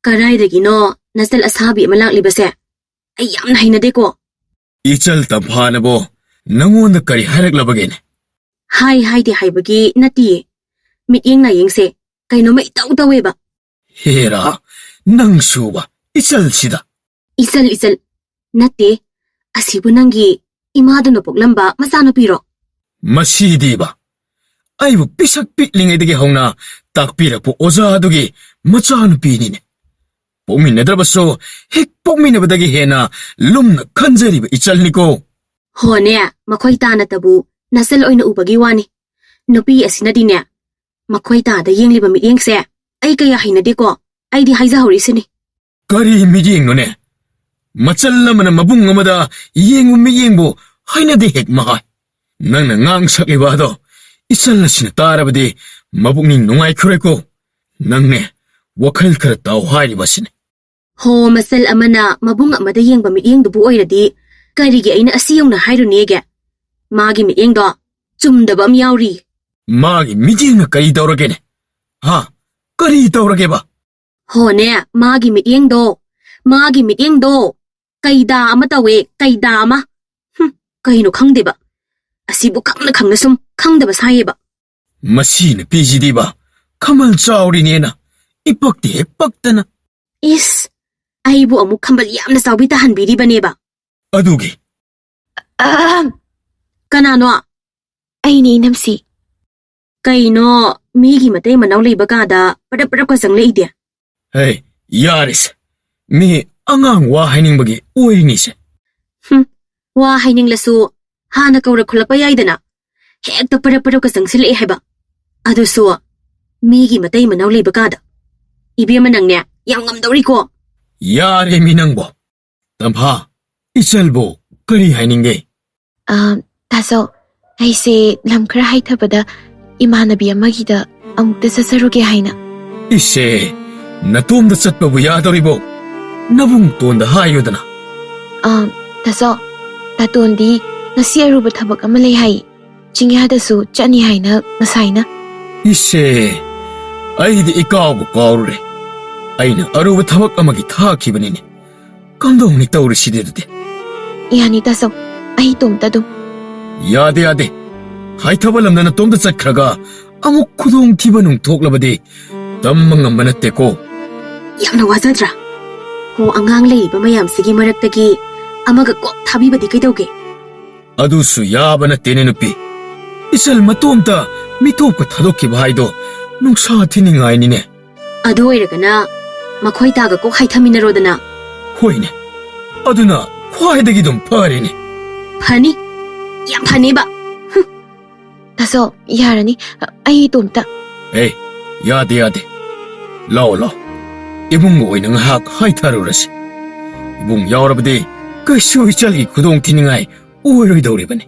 ꯀꯔꯥꯏꯗꯒꯤꯅꯣ ꯅꯆꯜ ꯑꯁꯥꯕꯤ ꯑꯃ ꯂꯥꯛꯂꯤꯕꯁꯦ ꯑꯩ ꯌꯥꯝꯅ ꯍꯩꯅꯗꯦꯀꯣ꯫ ꯏꯆꯜ ꯇꯝꯐꯥꯅꯕꯣ ꯅꯪꯉꯣꯟꯗ ꯀꯔꯤ ꯍꯥꯏꯔꯛꯂꯕꯒꯦꯅꯦ? ꯍꯥꯏ ꯍꯥꯏꯗꯦ ꯍꯥꯏꯕꯒꯤ ꯅꯠꯇꯤꯌꯦ, ꯃꯤꯠꯌꯦꯡ ꯅꯥꯌꯦꯡꯁꯦ ꯀꯩꯅꯣꯝꯃ ꯏꯇꯧ ꯇꯧꯋꯦꯕ꯫ ꯍꯦꯔꯥ, ꯅꯪꯁꯨꯕ ꯏꯆꯜꯁꯤꯗ꯫ ꯏꯆꯜ, ꯏꯆꯜ ꯅꯠꯇꯦ, ꯑꯁꯤꯕꯨ ꯅꯪꯒꯤ ꯏꯃꯥꯗꯨꯅ ꯄꯣꯛꯂꯝꯕ ꯃꯆꯥꯅꯨꯄꯤꯔꯣ? ꯃꯁꯤꯗꯤꯕ, ꯑꯩꯕꯨ ꯄꯤꯁꯛ ꯄꯤꯛꯂꯤꯉꯩꯗꯒꯤ ꯍꯧꯅ ꯇꯥꯛꯄꯤꯔꯛꯄ ꯑꯣꯖꯥ ꯑꯗꯨꯒꯤ ꯃꯆꯥꯅꯨꯄꯤꯅꯤꯅꯦ꯫ ꯄꯣꯛꯃꯤꯟꯅꯗ꯭ꯔꯕꯁꯨ ꯍꯦꯛ ꯄꯣꯛꯃꯤꯟꯅꯕꯗꯒꯤ ꯍꯦꯟꯅ ꯂꯨꯝꯅ ꯈꯟꯖꯔꯤꯕ ꯏꯆꯜꯅꯤꯀꯣ꯫ ꯍꯣꯅꯦ, ꯃꯈꯣꯏ ꯇꯥꯅꯇꯕꯨ ꯅꯆꯜ ꯑꯣꯏꯅ ꯎꯕꯒꯤ ꯋꯥꯅꯤ꯫ ꯅꯨꯄꯤ ꯑꯁꯤꯅꯗꯤꯅꯦ, ꯃꯈꯣꯏ ꯇꯥꯗ ꯌꯦꯡꯂꯤꯕ ꯃꯤꯠꯌꯦꯡꯁꯦ ꯑꯩ ꯀꯌꯥ ꯍꯩꯅꯗꯦꯀꯣ꯫ ꯑꯩꯗꯤ ꯍꯥꯏꯖꯍꯧꯔꯤꯁꯤꯅꯤ꯫ ꯀꯔꯤ ꯃꯤꯠꯌꯦꯡꯅꯣꯅꯦ? ꯃꯆꯜ ꯑꯃꯅ ꯃꯕꯨꯡ ꯑꯃꯗ ꯌꯦꯡꯕ ꯃꯤꯠꯌꯦꯡꯕꯨ ꯍꯩꯅꯗꯦ ꯍꯦꯛ ꯃꯍꯥꯏ꯫ ꯅꯪꯅ ꯉꯥꯡ ꯁꯛꯂꯤꯕ ꯑꯗꯣ ꯏꯆꯜ ꯑꯁꯤꯅ ꯇꯥꯔꯕꯗꯤ ꯃꯕꯨꯛꯅꯤꯡ ꯅꯨꯡꯉꯥꯏꯈꯤꯔꯣꯏꯀꯣ꯫ ꯅꯪꯅꯦ ꯋꯥꯈꯜ ꯈꯔ ꯇꯥꯎ ꯍꯥꯏꯔꯤꯕ ꯑꯁꯤꯅꯤ꯫ ꯍꯣ, ꯃꯆꯜ ꯑꯃꯅ ꯃꯕꯨꯡ ꯑꯃꯗ ꯌꯦꯡꯕ ꯃꯤꯠꯌꯦꯡꯗꯨꯕꯨ ꯑꯣꯏꯔꯗꯤ ꯀꯔꯤꯒꯤ ꯑꯩꯅ ꯑꯁꯤ ꯌꯧꯅ ꯍꯥꯏꯔꯨꯅꯦꯒꯦ? ꯃꯥꯒꯤ ꯃꯤꯠꯌꯦꯡꯗꯣ ꯆꯨꯝꯗꯕ ꯑꯃ ꯌꯥꯎꯔꯤ꯫ ꯃꯥꯒꯤ ꯃꯤꯠꯌꯦꯡꯅ ꯀꯔꯤ ꯇꯧꯔꯒꯦꯅꯦ? ꯍꯥ? ꯀꯔꯤ ꯇꯧꯔꯒꯦꯕ? ꯍꯣꯅꯦ, ꯃꯥꯒꯤ ꯃꯤꯠꯌꯦꯡꯗꯣ, ꯃꯥꯒꯤ ꯃꯤꯠꯌꯦꯡꯗꯣ ꯀꯩꯗꯥ ꯑꯃ ꯇꯧꯋꯦ, ꯀꯩꯗꯥ ꯑꯃ꯫ ꯍꯨꯝ, ꯀꯩꯅꯣ ꯈꯪꯗꯦꯕ꯫ ꯑꯁꯤꯕꯨ ꯈꯪꯅ ꯈꯪꯅ ꯁꯨꯝ ꯈꯪꯗꯕ ꯁꯥꯏꯌꯦꯕ꯫ ꯃꯁꯤ ꯅꯨꯄꯤꯁꯤꯗꯤꯕ ꯈꯃꯜ ꯆꯥꯎꯔꯤꯅꯦꯅ ꯏꯄꯛꯇꯤ ꯍꯦꯛ ꯄꯛꯇꯅ꯫ ꯏꯁ, ꯑꯩꯕꯨ ꯑꯃꯨꯛ ꯈꯝꯕꯜ ꯌꯥꯝꯅ ꯆꯥꯎꯕꯤ ꯇꯥꯍꯟꯕꯤꯔꯤꯕꯅꯦꯕ꯫ ꯑꯗꯨꯒꯤ? ꯑꯍꯝ꯫ ꯀꯅꯥꯅꯣ? ꯑꯩꯅꯦ, ꯏꯅꯝꯁꯤ꯫ ꯀꯩꯅꯣ, ꯃꯤꯒꯤ ꯃꯇꯩ ꯃꯅꯥꯎ ꯂꯩꯕ ꯀꯥꯗ ꯄꯔꯞ ꯄꯔꯞꯀ ꯆꯪꯂꯛꯏꯗꯤ? ꯍꯦ, ꯌꯥꯔꯦꯁꯦ꯫ ꯃꯤ ꯑꯉꯥꯡ ꯋꯥ ꯍꯥꯏꯅꯤꯡꯕꯒꯤ ꯑꯣꯏꯔꯤꯅꯤꯁꯦ꯫ ꯍꯨꯝ, ꯋꯥ ꯍꯥꯏꯅꯤꯡꯂꯁꯨ ꯍꯥꯟꯅ ꯀꯧꯔꯛ ꯈꯨꯜꯂꯛꯄ ꯌꯥꯏꯗꯅ꯫ ꯍꯦꯛꯇ ꯄꯔꯞ ꯄꯔꯞꯀ ꯆꯪꯁꯤꯜꯂꯛꯑꯦ ꯍꯥꯏꯕ꯫ ꯑꯗꯨꯁꯨ ꯃꯤꯒꯤ ꯃꯇꯩ ꯃꯅꯥꯎ ꯂꯩꯕ ꯀꯥꯗ꯫ ꯏꯕꯦꯝꯃ, ꯅꯪꯅꯦ ꯌꯥꯝ ꯉꯝꯗꯧꯔꯤꯀꯣ꯫ ꯌꯥꯔꯦꯃꯤ ꯅꯪꯕꯣ꯫ ꯇꯝꯐꯥ, ꯏꯆꯜꯕꯨ ꯀꯔꯤ ꯍꯥꯏꯅꯤꯡꯒꯦ? ꯑ, ꯇꯥꯆꯧ, ꯑꯩꯁꯦ ꯂꯝ ꯈꯔ ꯍꯥꯏꯊꯕꯗ ꯏꯃꯥꯟꯅꯕꯤ ꯑꯃꯒꯤꯗ ꯑꯃꯨꯛꯇ ꯆꯠꯆꯔꯨꯒꯦ ꯍꯥꯏꯅ꯫ ꯏꯁꯦ, ꯅꯇꯣꯝꯗ ꯆꯠꯄꯕꯨ ꯌꯥꯗꯧꯔꯤꯕꯣ? ꯅꯕꯨꯡꯇꯣꯟꯗ ꯍꯥꯏꯌꯨꯗꯅ꯫ ꯑ, ꯇꯥꯆꯧ, ꯇꯥꯇꯣꯟꯗꯤ ꯉꯁꯤ ꯑꯔꯨꯕ ꯊꯕꯛ ꯑꯃ ꯂꯩ ꯍꯥꯏ꯫ ꯆꯤꯡꯌꯥꯗꯁꯨ ꯆꯠꯅꯤ ꯍꯥꯏꯅ ꯉꯁꯥꯏꯅ꯫ ꯏꯁꯦ, ꯑꯩꯗꯤ ꯏꯀꯥꯎꯕꯨ ꯀꯥꯎꯔꯨꯔꯦ꯫ ꯑꯩꯅ ꯑꯔꯨꯕ ꯊꯕꯛ ꯑꯃꯒꯤ ꯊꯥꯈꯤꯕꯅꯤꯅꯦ꯫ ꯀꯝꯗꯧꯅꯤ ꯇꯧꯔꯤꯁꯤꯗꯤ ꯑꯗꯨꯗꯤ? ꯌꯥꯅꯤ ꯇꯥꯆꯧ, ꯑꯩ ꯏꯇꯣꯝꯇ ꯑꯗꯨꯝ꯫ ꯌꯥꯗꯦ, ꯌꯥꯗꯦ꯫ ꯍꯥꯏꯊꯕ ꯂꯝꯗ ꯅꯇꯣꯝꯇ ꯆꯠꯈ꯭ꯔꯒ ꯑꯃꯨꯛ ꯈꯨꯗꯣꯡꯊꯤꯕ ꯅꯨꯡ ꯊꯣꯛꯂꯕꯗꯤ ꯇꯝꯕ ꯉꯝꯕ ꯅꯠꯇꯦꯀꯣ꯫ ꯌꯥꯝꯅ ꯋꯥꯖꯗ꯭ꯔꯥ? ꯍꯣ, ꯑꯉꯥꯡ ꯂꯩꯔꯤꯕ ꯃꯌꯥꯝꯁꯤꯒꯤ ꯃꯔꯛꯇꯒꯤ ꯑꯃꯒ ꯀꯣꯛ ꯊꯥꯕꯤꯕꯗꯤ ꯀꯩꯗꯧꯒꯦ? ꯑꯗꯨꯁꯨ ꯌꯥꯕ ꯅꯠꯇꯦꯅꯦ ꯅꯨꯄꯤ꯫ ꯏꯆꯜ ꯃꯇꯣꯝꯇ ꯃꯤꯇꯣꯞꯀ ꯊꯥꯗꯣꯛꯈꯤꯕ ꯍꯥꯏꯗꯣ ꯅꯨꯡꯁꯥ ꯊꯤꯅꯤꯡꯉꯥꯏꯅꯤꯅꯦ꯫ ꯑꯗꯨ ꯑꯣꯏꯔꯒꯅ ꯃꯈꯣꯏ ꯇꯥꯒ ꯀꯣꯛ ꯍꯥꯏꯊꯃꯤꯟꯅꯔꯣꯗꯅ꯫ ꯍꯣꯏꯅꯦ, ꯑꯗꯨꯅ ꯈ꯭ꯋꯥꯏꯗꯒꯤ ꯑꯗꯨꯝ ꯐꯔꯦꯅꯦ꯫ ꯐꯅꯤ, ꯌꯥꯝ ꯐꯅꯤꯕ꯫ ꯍꯨꯝ꯫ ꯇꯥꯆꯧ, ꯌꯥꯔꯅꯤ, ꯑꯩ ꯏꯇꯣꯝꯇ꯫ ꯑꯦ, ꯌꯥꯗꯦ, ꯌꯥꯗꯦ꯫ ꯂꯥꯛꯑꯣ, ꯂꯥꯛꯑꯣ꯫ ꯏꯕꯨꯡꯒ ꯑꯣꯏꯅ ꯉꯥꯏꯍꯥꯛ ꯍꯥꯏꯊꯔꯨꯔꯁꯤ꯫ ꯏꯕꯨꯡ ꯌꯥꯎꯔꯕꯗꯤ ꯀꯩꯁꯨ ꯏꯆꯜꯒꯤ ꯈꯨꯗꯣꯡ ꯊꯤꯅꯤꯡꯉꯥꯏ ꯑꯣꯏꯔꯣꯏꯗꯧꯔꯤꯕꯅꯤ꯫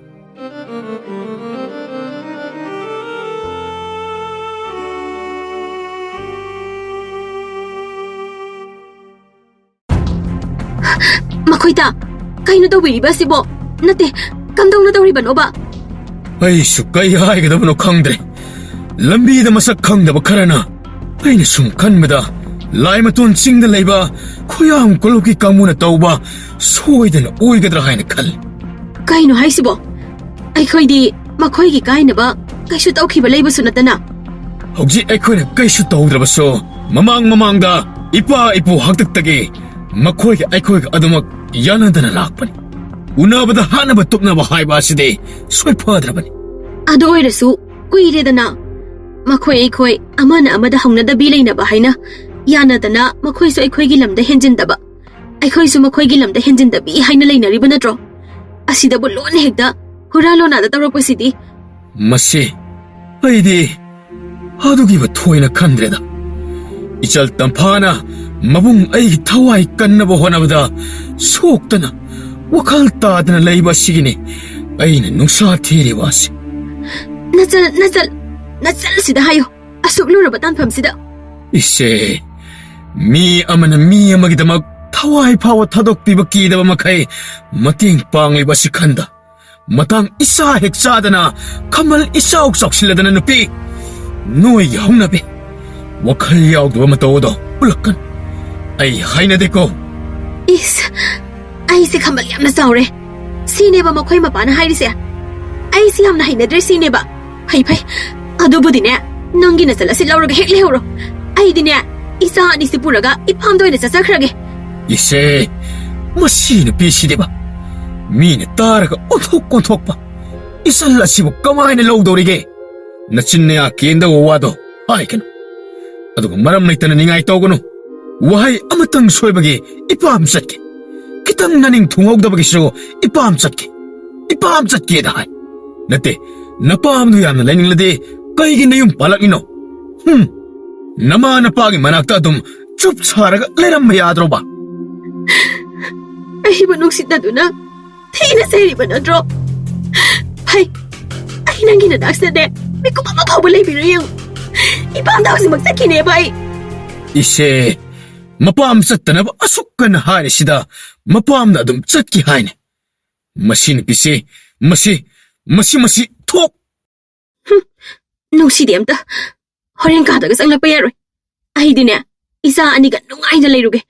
ꯃꯈꯣꯏꯗ ꯀꯩꯅꯣ ꯇꯧꯕꯤꯔꯤꯕ ꯑꯁꯤꯕꯣ? ꯅꯠꯇꯦ, ꯀꯝꯗꯧꯅ ꯇꯧꯔꯤꯕꯅꯣꯕ? ꯑꯩꯁꯨ ꯀꯩ ꯍꯥꯏꯒꯗꯕꯅꯣ ꯈꯪꯗ꯭ꯔꯦ꯫ ꯂꯝꯕꯤꯗ ꯃꯁꯛ ꯈꯪꯗꯕ ꯈꯔꯅ, ꯑꯩꯅ ꯁꯨꯝ ꯈꯟꯕꯗ, ꯂꯥꯏꯃꯇꯣꯟ ꯆꯤꯡꯗ ꯂꯩꯕ ꯈꯨꯌꯥꯝ ꯀꯣꯂꯨꯞꯀꯤ ꯀꯥꯡꯕꯨꯅ ꯇꯧꯕ ꯁꯣꯏꯗꯅ ꯑꯣꯏꯒꯗ꯭ꯔꯥ ꯍꯥꯏꯅ ꯈꯜꯂꯤ꯫ ꯀꯩꯅꯣ ꯍꯥꯏꯁꯤꯕꯣ? ꯑꯩꯈꯣꯏꯗꯤ ꯃꯈꯣꯏꯒꯤ ꯀꯥꯏꯅꯕ ꯀꯩꯁꯨ ꯇꯧꯈꯤꯕ ꯂꯩꯕꯁꯨ ꯅꯠꯇꯅ꯫ ꯍꯧꯖꯤꯛ ꯑꯩꯈꯣꯏꯅ ꯀꯩꯁꯨ ꯇꯧꯗ꯭ꯔꯕꯁꯨ, ꯃꯃꯥꯡ ꯃꯃꯥꯡꯗ ꯏꯄꯥ ꯏꯄꯨ ꯍꯥꯛꯇꯛꯇꯒꯤ ꯃꯈꯣꯏꯒ ꯑꯩꯈꯣꯏꯒ ꯑꯗꯨꯃꯛ ꯌꯥꯅꯗꯅ ꯂꯥꯛꯄꯅꯤ꯫ ꯎꯅꯕꯗ ꯍꯥꯠꯅꯕ ꯇꯨꯞꯅꯕ ꯍꯥꯏꯕ ꯑꯁꯤꯗꯤ ꯁꯣꯏꯐꯗ꯭ꯔꯕꯅꯤ꯫ ꯑꯗꯨ ꯑꯣꯏꯔꯁꯨ ꯀꯨꯏꯔꯦꯗꯅ ꯃꯈꯣꯏ ꯑꯩꯈꯣꯏ ꯑꯃꯅ ꯑꯃꯗ ꯍꯧꯅꯗꯕꯤ ꯂꯩꯅꯕ ꯍꯥꯏꯅ ꯌꯥꯅꯗꯅ ꯃꯈꯣꯏꯁꯨ ꯑꯩꯈꯣꯏꯒꯤ ꯂꯝꯗ ꯍꯦꯟꯖꯤꯟꯗꯕ, ꯑꯩꯈꯣꯏꯁꯨ ꯃꯈꯣꯏꯒꯤ ꯂꯝꯗ ꯍꯦꯟꯖꯤꯟꯗꯕꯤ ꯍꯥꯏꯅ ꯂꯩꯅꯔꯤꯕ ꯅꯠꯇ꯭ꯔꯣ? ꯑꯁꯤꯗꯕꯨ ꯂꯣꯟꯅ ꯍꯦꯛꯇ ꯍꯨꯔꯥ ꯂꯣꯅꯥꯗ ꯇꯧꯔꯛꯄꯁꯤꯗꯤ꯫ ꯃꯁꯤ ꯑꯩꯗꯤ ꯑꯗꯨꯒꯤꯕꯨ ꯊꯣꯏꯅ ꯈꯟꯗ꯭ꯔꯦꯗ꯫ ꯏꯆꯜ ꯇꯝꯐꯥꯅ ꯃꯕꯨꯡ ꯑꯩꯒꯤ ꯊꯋꯥꯏ ꯀꯟꯅꯕ ꯍꯣꯠꯅꯕꯗ ꯁꯣꯛꯇꯅ, ꯋꯥꯈꯜ ꯇꯥꯗꯅ ꯂꯩꯕ ꯑꯁꯤꯒꯤꯅꯤ ꯑꯩꯅ ꯅꯨꯡꯁꯥ ꯊꯤꯔꯤꯕ ꯑꯁꯤ꯫ ꯅꯆꯜ, ꯅꯆꯜ, ꯅꯆꯜ ꯑꯁꯤꯗ ꯍꯥꯏꯌꯨ, ꯑꯁꯨꯛ ꯂꯨꯔꯕ ꯇꯥꯟꯐꯝꯁꯤꯗ꯫ ꯏꯆꯦ, ꯃꯤ ꯑꯃꯅ ꯃꯤ ꯑꯃꯒꯤꯗꯃꯛ ꯊꯋꯥꯏ ꯐꯥꯎꯕ ꯊꯥꯗꯣꯛꯄꯤꯕ ꯀꯤꯗꯕ ꯃꯈꯩ ꯃꯇꯦꯡ ꯄꯥꯡꯂꯤꯕ ꯑꯁꯤ ꯈꯟꯗ, ꯃꯇꯥꯡ ꯏꯆꯥ ꯍꯦꯛ ꯆꯥꯗꯅ, ꯈꯃꯜ ꯏꯆꯥꯎ ꯆꯥꯎꯁꯤꯜꯂꯗꯅ, ꯅꯨꯄꯤ, ꯅꯣꯏꯒꯤ ꯍꯧꯅꯕꯤ ꯋꯥꯈꯜ ꯌꯥꯎꯗꯕ ꯃꯇꯧ ꯑꯗꯣ ꯎꯠꯂꯛꯀꯅꯨ꯫ ꯑꯩ ꯍꯥꯏꯅꯗꯦꯀꯣ꯫ ꯏꯁ, ꯑꯩꯁꯦ ꯈꯃꯜ ꯌꯥꯝꯅ ꯆꯥꯎꯔꯦ ꯁꯤꯅꯦꯕ ꯃꯈꯣꯏ ꯃꯄꯥꯅ ꯍꯥꯏꯔꯤꯁꯦ? ꯑꯩꯁꯦ ꯌꯥꯝꯅ ꯍꯩꯅꯗ꯭ꯔꯦ ꯁꯤꯅꯦꯕ? ꯐꯩ, ꯐꯩ꯫ ꯑꯗꯨꯕꯨꯗꯤꯅꯦ, ꯅꯪꯒꯤ ꯅꯆꯜ ꯑꯁꯤ ꯂꯧꯔꯒ ꯍꯦꯛ ꯂꯩꯍꯧꯔꯣ꯫ ꯑꯩꯗꯤꯅꯦ, ꯏꯆꯥ ꯑꯅꯤꯁꯤ ꯄꯨꯔꯒ ꯏꯐꯥꯝꯗ ꯑꯣꯏꯅ ꯆꯠꯆꯈ꯭ꯔꯒꯦ꯫ ꯏꯆꯦ, ꯃꯁꯤ ꯅꯨꯄꯤꯁꯤꯗꯤꯕ, ꯃꯤꯅ ꯇꯥꯔꯒ ꯑꯣꯟꯊꯣꯛ ꯑꯣꯟꯊꯣꯛꯄ꯫ ꯏꯆꯜ ꯑꯁꯤꯕꯨ ꯀꯃꯥꯏꯅ ꯂꯧꯗꯧꯔꯤꯒꯦ? ꯅꯆꯤꯟ ꯅꯌꯥ ꯀꯦꯟꯗꯧꯕ ꯋꯥꯗꯣ ꯍꯥꯏꯒꯅꯨ꯫ ꯑꯗꯨꯒ ꯃꯔꯝ ꯂꯩꯇꯅ ꯅꯤꯡꯉꯥꯏ ꯇꯧꯒꯅꯨ꯫ ꯋꯥꯍꯩ ꯑꯃꯇꯪ ꯁꯣꯏꯕꯒꯤ ꯏꯄꯥꯝ ꯆꯠꯀꯦ꯫ ꯈꯤꯇꯪ ꯅꯅꯤꯡ ꯊꯨꯡꯍꯧꯗꯕꯒꯤꯁꯨ ꯏꯄꯥꯝ ꯆꯠꯀꯦ꯫ ꯏꯄꯥꯝ ꯆꯠꯀꯦꯗ ꯍꯥꯏ꯫ ꯅꯠꯇꯦ, ꯅꯄꯥꯝꯗꯨ ꯌꯥꯝꯅ ꯂꯩꯅꯤꯡꯂꯗꯤ ꯀꯩꯒꯤ ꯅꯌꯨꯝ ꯄꯥꯜꯂꯛꯂꯤꯅꯣ? ꯍꯨꯝ꯫ ꯅꯃꯥ ꯅꯄꯥꯒꯤ ꯃꯅꯥꯛꯇ ꯑꯗꯨꯝ ꯆꯨꯞ ꯁꯥꯔꯒ ꯂꯩꯔꯝꯕ ꯌꯥꯗ꯭ꯔꯣꯕ? ꯑꯩꯕꯨ ꯅꯨꯡꯁꯤꯠꯅꯗꯨꯅ ꯊꯤꯅ ꯆꯩꯔꯤꯕ ꯅꯠꯇ꯭ꯔꯣ? ꯐꯩ, ꯑꯩ ꯅꯪꯒꯤ ꯅꯅꯥꯛꯁꯤꯗꯅꯦ ꯃꯤꯀꯨꯞ ꯑꯃ ꯐꯥꯎꯕ ꯂꯩꯕꯤꯔꯣꯏ ꯌꯦꯡꯉꯨ꯫ ꯏꯄꯥꯝꯗ ꯍꯧꯖꯤꯛꯃꯛ ꯆꯠꯈꯤꯅꯦꯕ ꯑꯩ꯫ ꯏꯆꯦ, ꯃꯄꯥꯝ ꯆꯠꯇꯅꯕ ꯑꯁꯨꯛ ꯀꯟꯅ ꯍꯥꯏꯔꯤꯁꯤꯗ ꯃꯄꯥꯝꯗ ꯑꯗꯨꯝ ꯆꯠꯈꯤ ꯍꯥꯏꯅꯦ꯫ ꯃꯁꯤ ꯅꯨꯄꯤꯁꯦ, ꯃꯁꯤ, ꯃꯁꯤ, ꯃꯁꯤ ꯊꯣꯛ꯫ ꯍꯨꯝ, ꯅꯨꯡꯁꯤꯗꯦ ꯑꯝꯇ꯫ ꯍꯣꯔꯦꯟ ꯀꯥꯗꯒ ꯆꯪꯂꯛꯄ ꯌꯥꯔꯣꯏ꯫ ꯑꯩꯗꯤꯅꯦ, ꯏꯆꯥ ꯑꯅꯤꯒ ꯅꯨꯡꯉꯥꯏꯅ ꯂꯩꯔꯨꯒꯦ꯫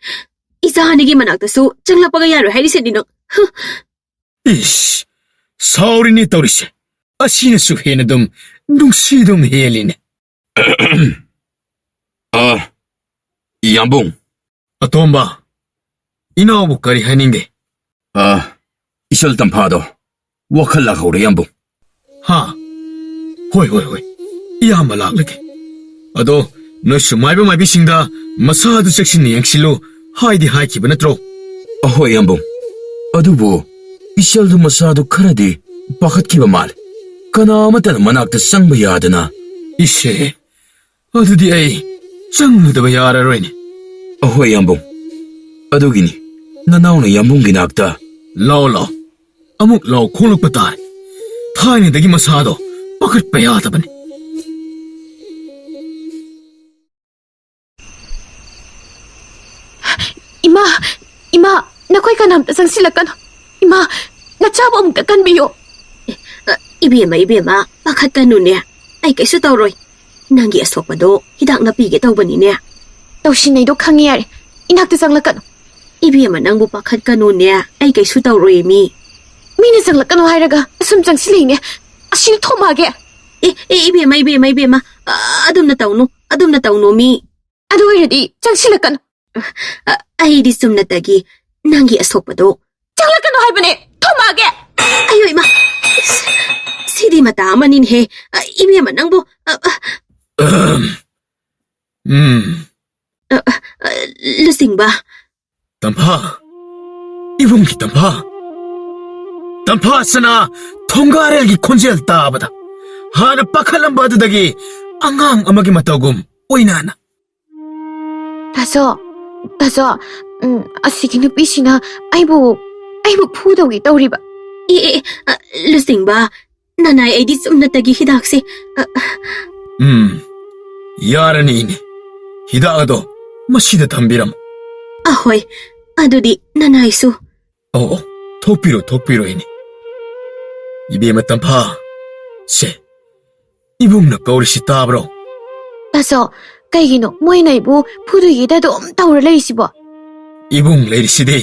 ꯏꯆꯥ ꯑꯅꯤꯒꯤ ꯃꯅꯥꯛꯇꯁꯨ ꯆꯪꯂꯛꯄꯒ ꯌꯥꯔꯣꯏ ꯍꯥꯏꯔꯤꯁꯤꯗꯤ ꯅꯪ꯫ ꯍꯨꯝ꯫ ꯏꯁ, ꯁꯥꯎꯔꯤꯅꯦ ꯇꯧꯔꯤꯁꯦ꯫ ꯑꯁꯤꯅꯁꯨ ꯍꯦꯟꯅ ꯑꯗꯨꯝ ꯅꯨꯡꯁꯤꯗꯨꯝ ꯍꯦꯜꯂꯤꯅꯦ꯫ ꯑ, ꯏꯌꯥꯝꯕꯨꯡ꯫ ꯑꯇꯣꯝꯕ, ꯏꯅꯥꯎꯕꯨ ꯀꯔꯤ ꯍꯥꯏꯅꯤꯡꯒꯦ? ꯑ, ꯏꯆꯜ ꯇꯝꯐꯥꯗꯣ ꯋꯥꯈꯜ ꯂꯥꯛꯍꯧꯔꯦ, ꯏꯌꯥꯝꯕꯨꯡ꯫ ꯍꯥ? ꯍꯣꯏ, ꯍꯣꯏ, ꯍꯣꯏ꯫ ꯏꯌꯥꯝꯕ ꯂꯥꯛꯂꯒꯦ꯫ ꯑꯗꯣ ꯅꯣꯏꯁꯨ ꯃꯥꯏꯕ ꯃꯥꯏꯕꯤꯁꯤꯡꯗ ꯃꯁꯥꯗꯨ ꯆꯦꯛꯁꯤꯟꯅ ꯌꯦꯡꯁꯤꯜꯂꯨ ꯍꯥꯏꯗꯤ ꯍꯥꯏꯈꯤꯕ ꯅꯠꯇ꯭ꯔꯣ? ꯑꯍꯣꯏ, ꯌꯥꯝꯕꯨꯡ꯫ ꯑꯗꯨꯕꯨ ꯏꯆꯜꯗꯨ ꯃꯁꯥꯗꯨ ꯈꯔꯗꯤ ꯄꯥꯈꯠꯈꯤꯕ ꯃꯥꯜꯂꯦ꯫ ꯀꯅꯥ ꯑꯃꯠꯇꯅ ꯃꯅꯥꯛꯇ ꯆꯪꯕ ꯌꯥꯗꯅ꯫ ꯏꯁꯦ, ꯑꯗꯨꯗꯤ ꯑꯩ ꯆꯪꯂꯨꯗꯕ ꯌꯥꯔꯔꯣꯏꯅꯦ꯫ ꯑꯍꯣꯏ, ꯌꯥꯝꯕꯨꯡ꯫ ꯑꯗꯨꯒꯤꯅꯤ ꯅꯅꯥꯎꯅ ꯌꯥꯝꯕꯨꯡꯒꯤ ꯅꯥꯛꯇ꯫ ꯂꯥꯛꯑꯣ, ꯂꯥꯛꯑꯣ꯫ ꯑꯃꯨꯛ ꯂꯥꯎ ꯈꯣꯡꯂꯛꯄ ꯇꯥꯔꯦ꯫ ꯊꯥꯏꯅꯗꯒꯤ ꯃꯁꯥꯗꯣ ꯄꯥꯈꯠꯄ ꯌꯥꯗꯕꯅꯤ꯫ ꯏꯃꯥ, ꯏꯃꯥ, ꯅꯈꯣꯏ ꯀꯅꯥꯝꯇ ꯆꯪꯁꯤꯜꯂꯛꯀꯅꯨ꯫ ꯏꯃꯥ, ꯅꯆꯥꯕꯨ ꯑꯃꯨꯛꯇ ꯀꯟꯕꯤꯌꯨ꯫ ꯑ, ꯏꯕꯦꯝꯃ, ꯏꯕꯦꯝꯃ, ꯄꯥꯈꯠꯀꯅꯨꯅꯦ꯫ ꯑꯩ ꯀꯩꯁꯨ ꯇꯧꯔꯣꯏ꯫ ꯅꯪꯒꯤ ꯑꯁꯣꯛꯄꯗꯣ ꯍꯤꯗꯥꯛꯅ ꯄꯤꯒꯦ ꯇꯧꯕꯅꯤꯅꯦ꯫ ꯇꯧꯁꯤꯟꯅꯩꯗꯣ ꯈꯪꯉꯦ ꯌꯥꯔꯦ꯫ ꯏꯅꯥꯛꯇ ꯆꯪꯂꯛꯀꯅꯨ꯫ ꯏꯕꯦꯝꯃ, ꯅꯪꯕꯨ ꯄꯥꯈꯠꯀꯅꯨꯅꯦ꯫ ꯑꯩ ꯀꯩꯁꯨ ꯇꯧꯔꯣꯏ ꯃꯤ꯫ ꯃꯤꯅ ꯆꯪꯂꯛꯀꯅꯨ ꯍꯥꯏꯔꯒ ꯑꯁꯨꯝ ꯆꯪꯁꯤꯜꯂꯛꯏꯅꯦ꯫ ꯑꯁꯤꯅ ꯊꯣꯝꯃꯛꯑꯒꯦ꯫ ꯑꯦ, ꯑꯦ, ꯏꯕꯦꯝꯃ, ꯏꯕꯦꯝꯃ, ꯏꯕꯦꯝꯃ꯫ ꯑ, ꯑꯗꯨꯝꯅ ꯇꯧꯅꯨ, ꯑꯗꯨꯝꯅ ꯇꯧꯅꯨ ꯃꯤ꯫ ꯑꯗꯨ ꯑꯣꯏꯔꯗꯤ ꯆꯪꯁꯤꯜꯂꯛꯀꯅꯨ꯫ ꯑ, ꯑꯩꯗꯤ ꯆꯨꯝꯅꯇꯒꯤ ꯅꯪꯒꯤ ꯑꯁꯣꯛꯄꯗꯣ꯫ ꯆꯪꯂꯛꯀꯅꯨ ꯍꯥꯏꯕꯅꯦ, ꯊꯣꯝꯃꯛꯑꯒꯦ꯫ ꯑꯌꯣ ꯏꯃꯥ, ꯁꯤꯗꯤ ꯃꯇꯥ ꯑꯃꯅꯤꯅꯦꯍꯦ꯫ ꯑ, ꯏꯕꯦꯝꯃ ꯅꯪꯕꯨ, ꯑ, ꯑ, ꯎꯝ꯫ ꯑ, ꯑ, ꯑ, ꯂꯨꯆꯤꯡꯕ꯫ ꯇꯝꯐꯥ, ꯏꯕꯨꯡꯒꯤ ꯇꯝꯐꯥ꯫ ꯇꯝꯐꯥ ꯁꯅꯥ ꯊꯣꯡꯒꯥꯔꯦꯜꯒꯤ ꯈꯣꯟꯖꯦꯜ ꯇꯥꯕꯗ ꯍꯥꯟꯅ ꯄꯥꯈꯠꯂꯝꯕ ꯑꯗꯨꯗꯒꯤ ꯑꯉꯥꯡ ꯑꯃꯒꯤ ꯃꯇꯧꯒꯨꯝ ꯑꯣꯏꯅꯅ꯫ ꯇꯥꯆꯧ, ꯇꯥꯆꯧ, ꯎꯝ, ꯑꯁꯤꯒꯤ ꯅꯨꯄꯤꯁꯤꯅ ꯑꯩꯕꯨ, ꯑꯩꯕꯨ ꯐꯨꯗꯧꯒꯦ ꯇꯧꯔꯤꯕ꯫ ꯑꯦ, ꯑꯦ, ꯑꯦ, ꯑ, ꯂꯨꯆꯤꯡꯕ, ꯅꯅꯥꯏ ꯑꯩꯗꯤ ꯆꯨꯝꯅꯇꯒꯤ ꯍꯤꯗꯥꯛꯁꯦ, ꯑ, ꯑ꯫ ꯎꯝ, ꯌꯥꯔꯅꯤ ꯏꯅꯦ꯫ ꯍꯤꯗꯥꯛ ꯑꯗꯣ ꯃꯁꯤꯗ ꯊꯝꯕꯤꯔꯝꯃꯨ꯫ ꯑꯍꯣꯏ, ꯑꯗꯨꯗꯤ ꯅꯅꯥꯏꯁꯨ꯫ ꯑꯣ, ꯑꯣ, ꯊꯣꯛꯄꯤꯔꯣ, ꯊꯣꯛꯄꯤꯔꯣ ꯏꯅꯦ꯫ ꯏꯕꯦꯝꯃ ꯇꯝꯐꯥ, ꯁꯦ, ꯏꯕꯨꯡꯅ ꯀꯧꯔꯤꯁꯤ ꯇꯥꯕ꯭ꯔꯣ? ꯇꯥꯆꯧ, ꯀꯩꯒꯤꯅꯣ ꯃꯣꯏꯅ ꯑꯩꯕꯨ ꯐꯨꯗꯣꯏꯒꯤꯗ ꯑꯗꯨꯝ ꯇꯧꯔ ꯂꯩꯔꯤꯁꯤꯕꯣ? ꯏꯕꯨꯡ ꯂꯩꯔꯤꯁꯤꯗꯤ,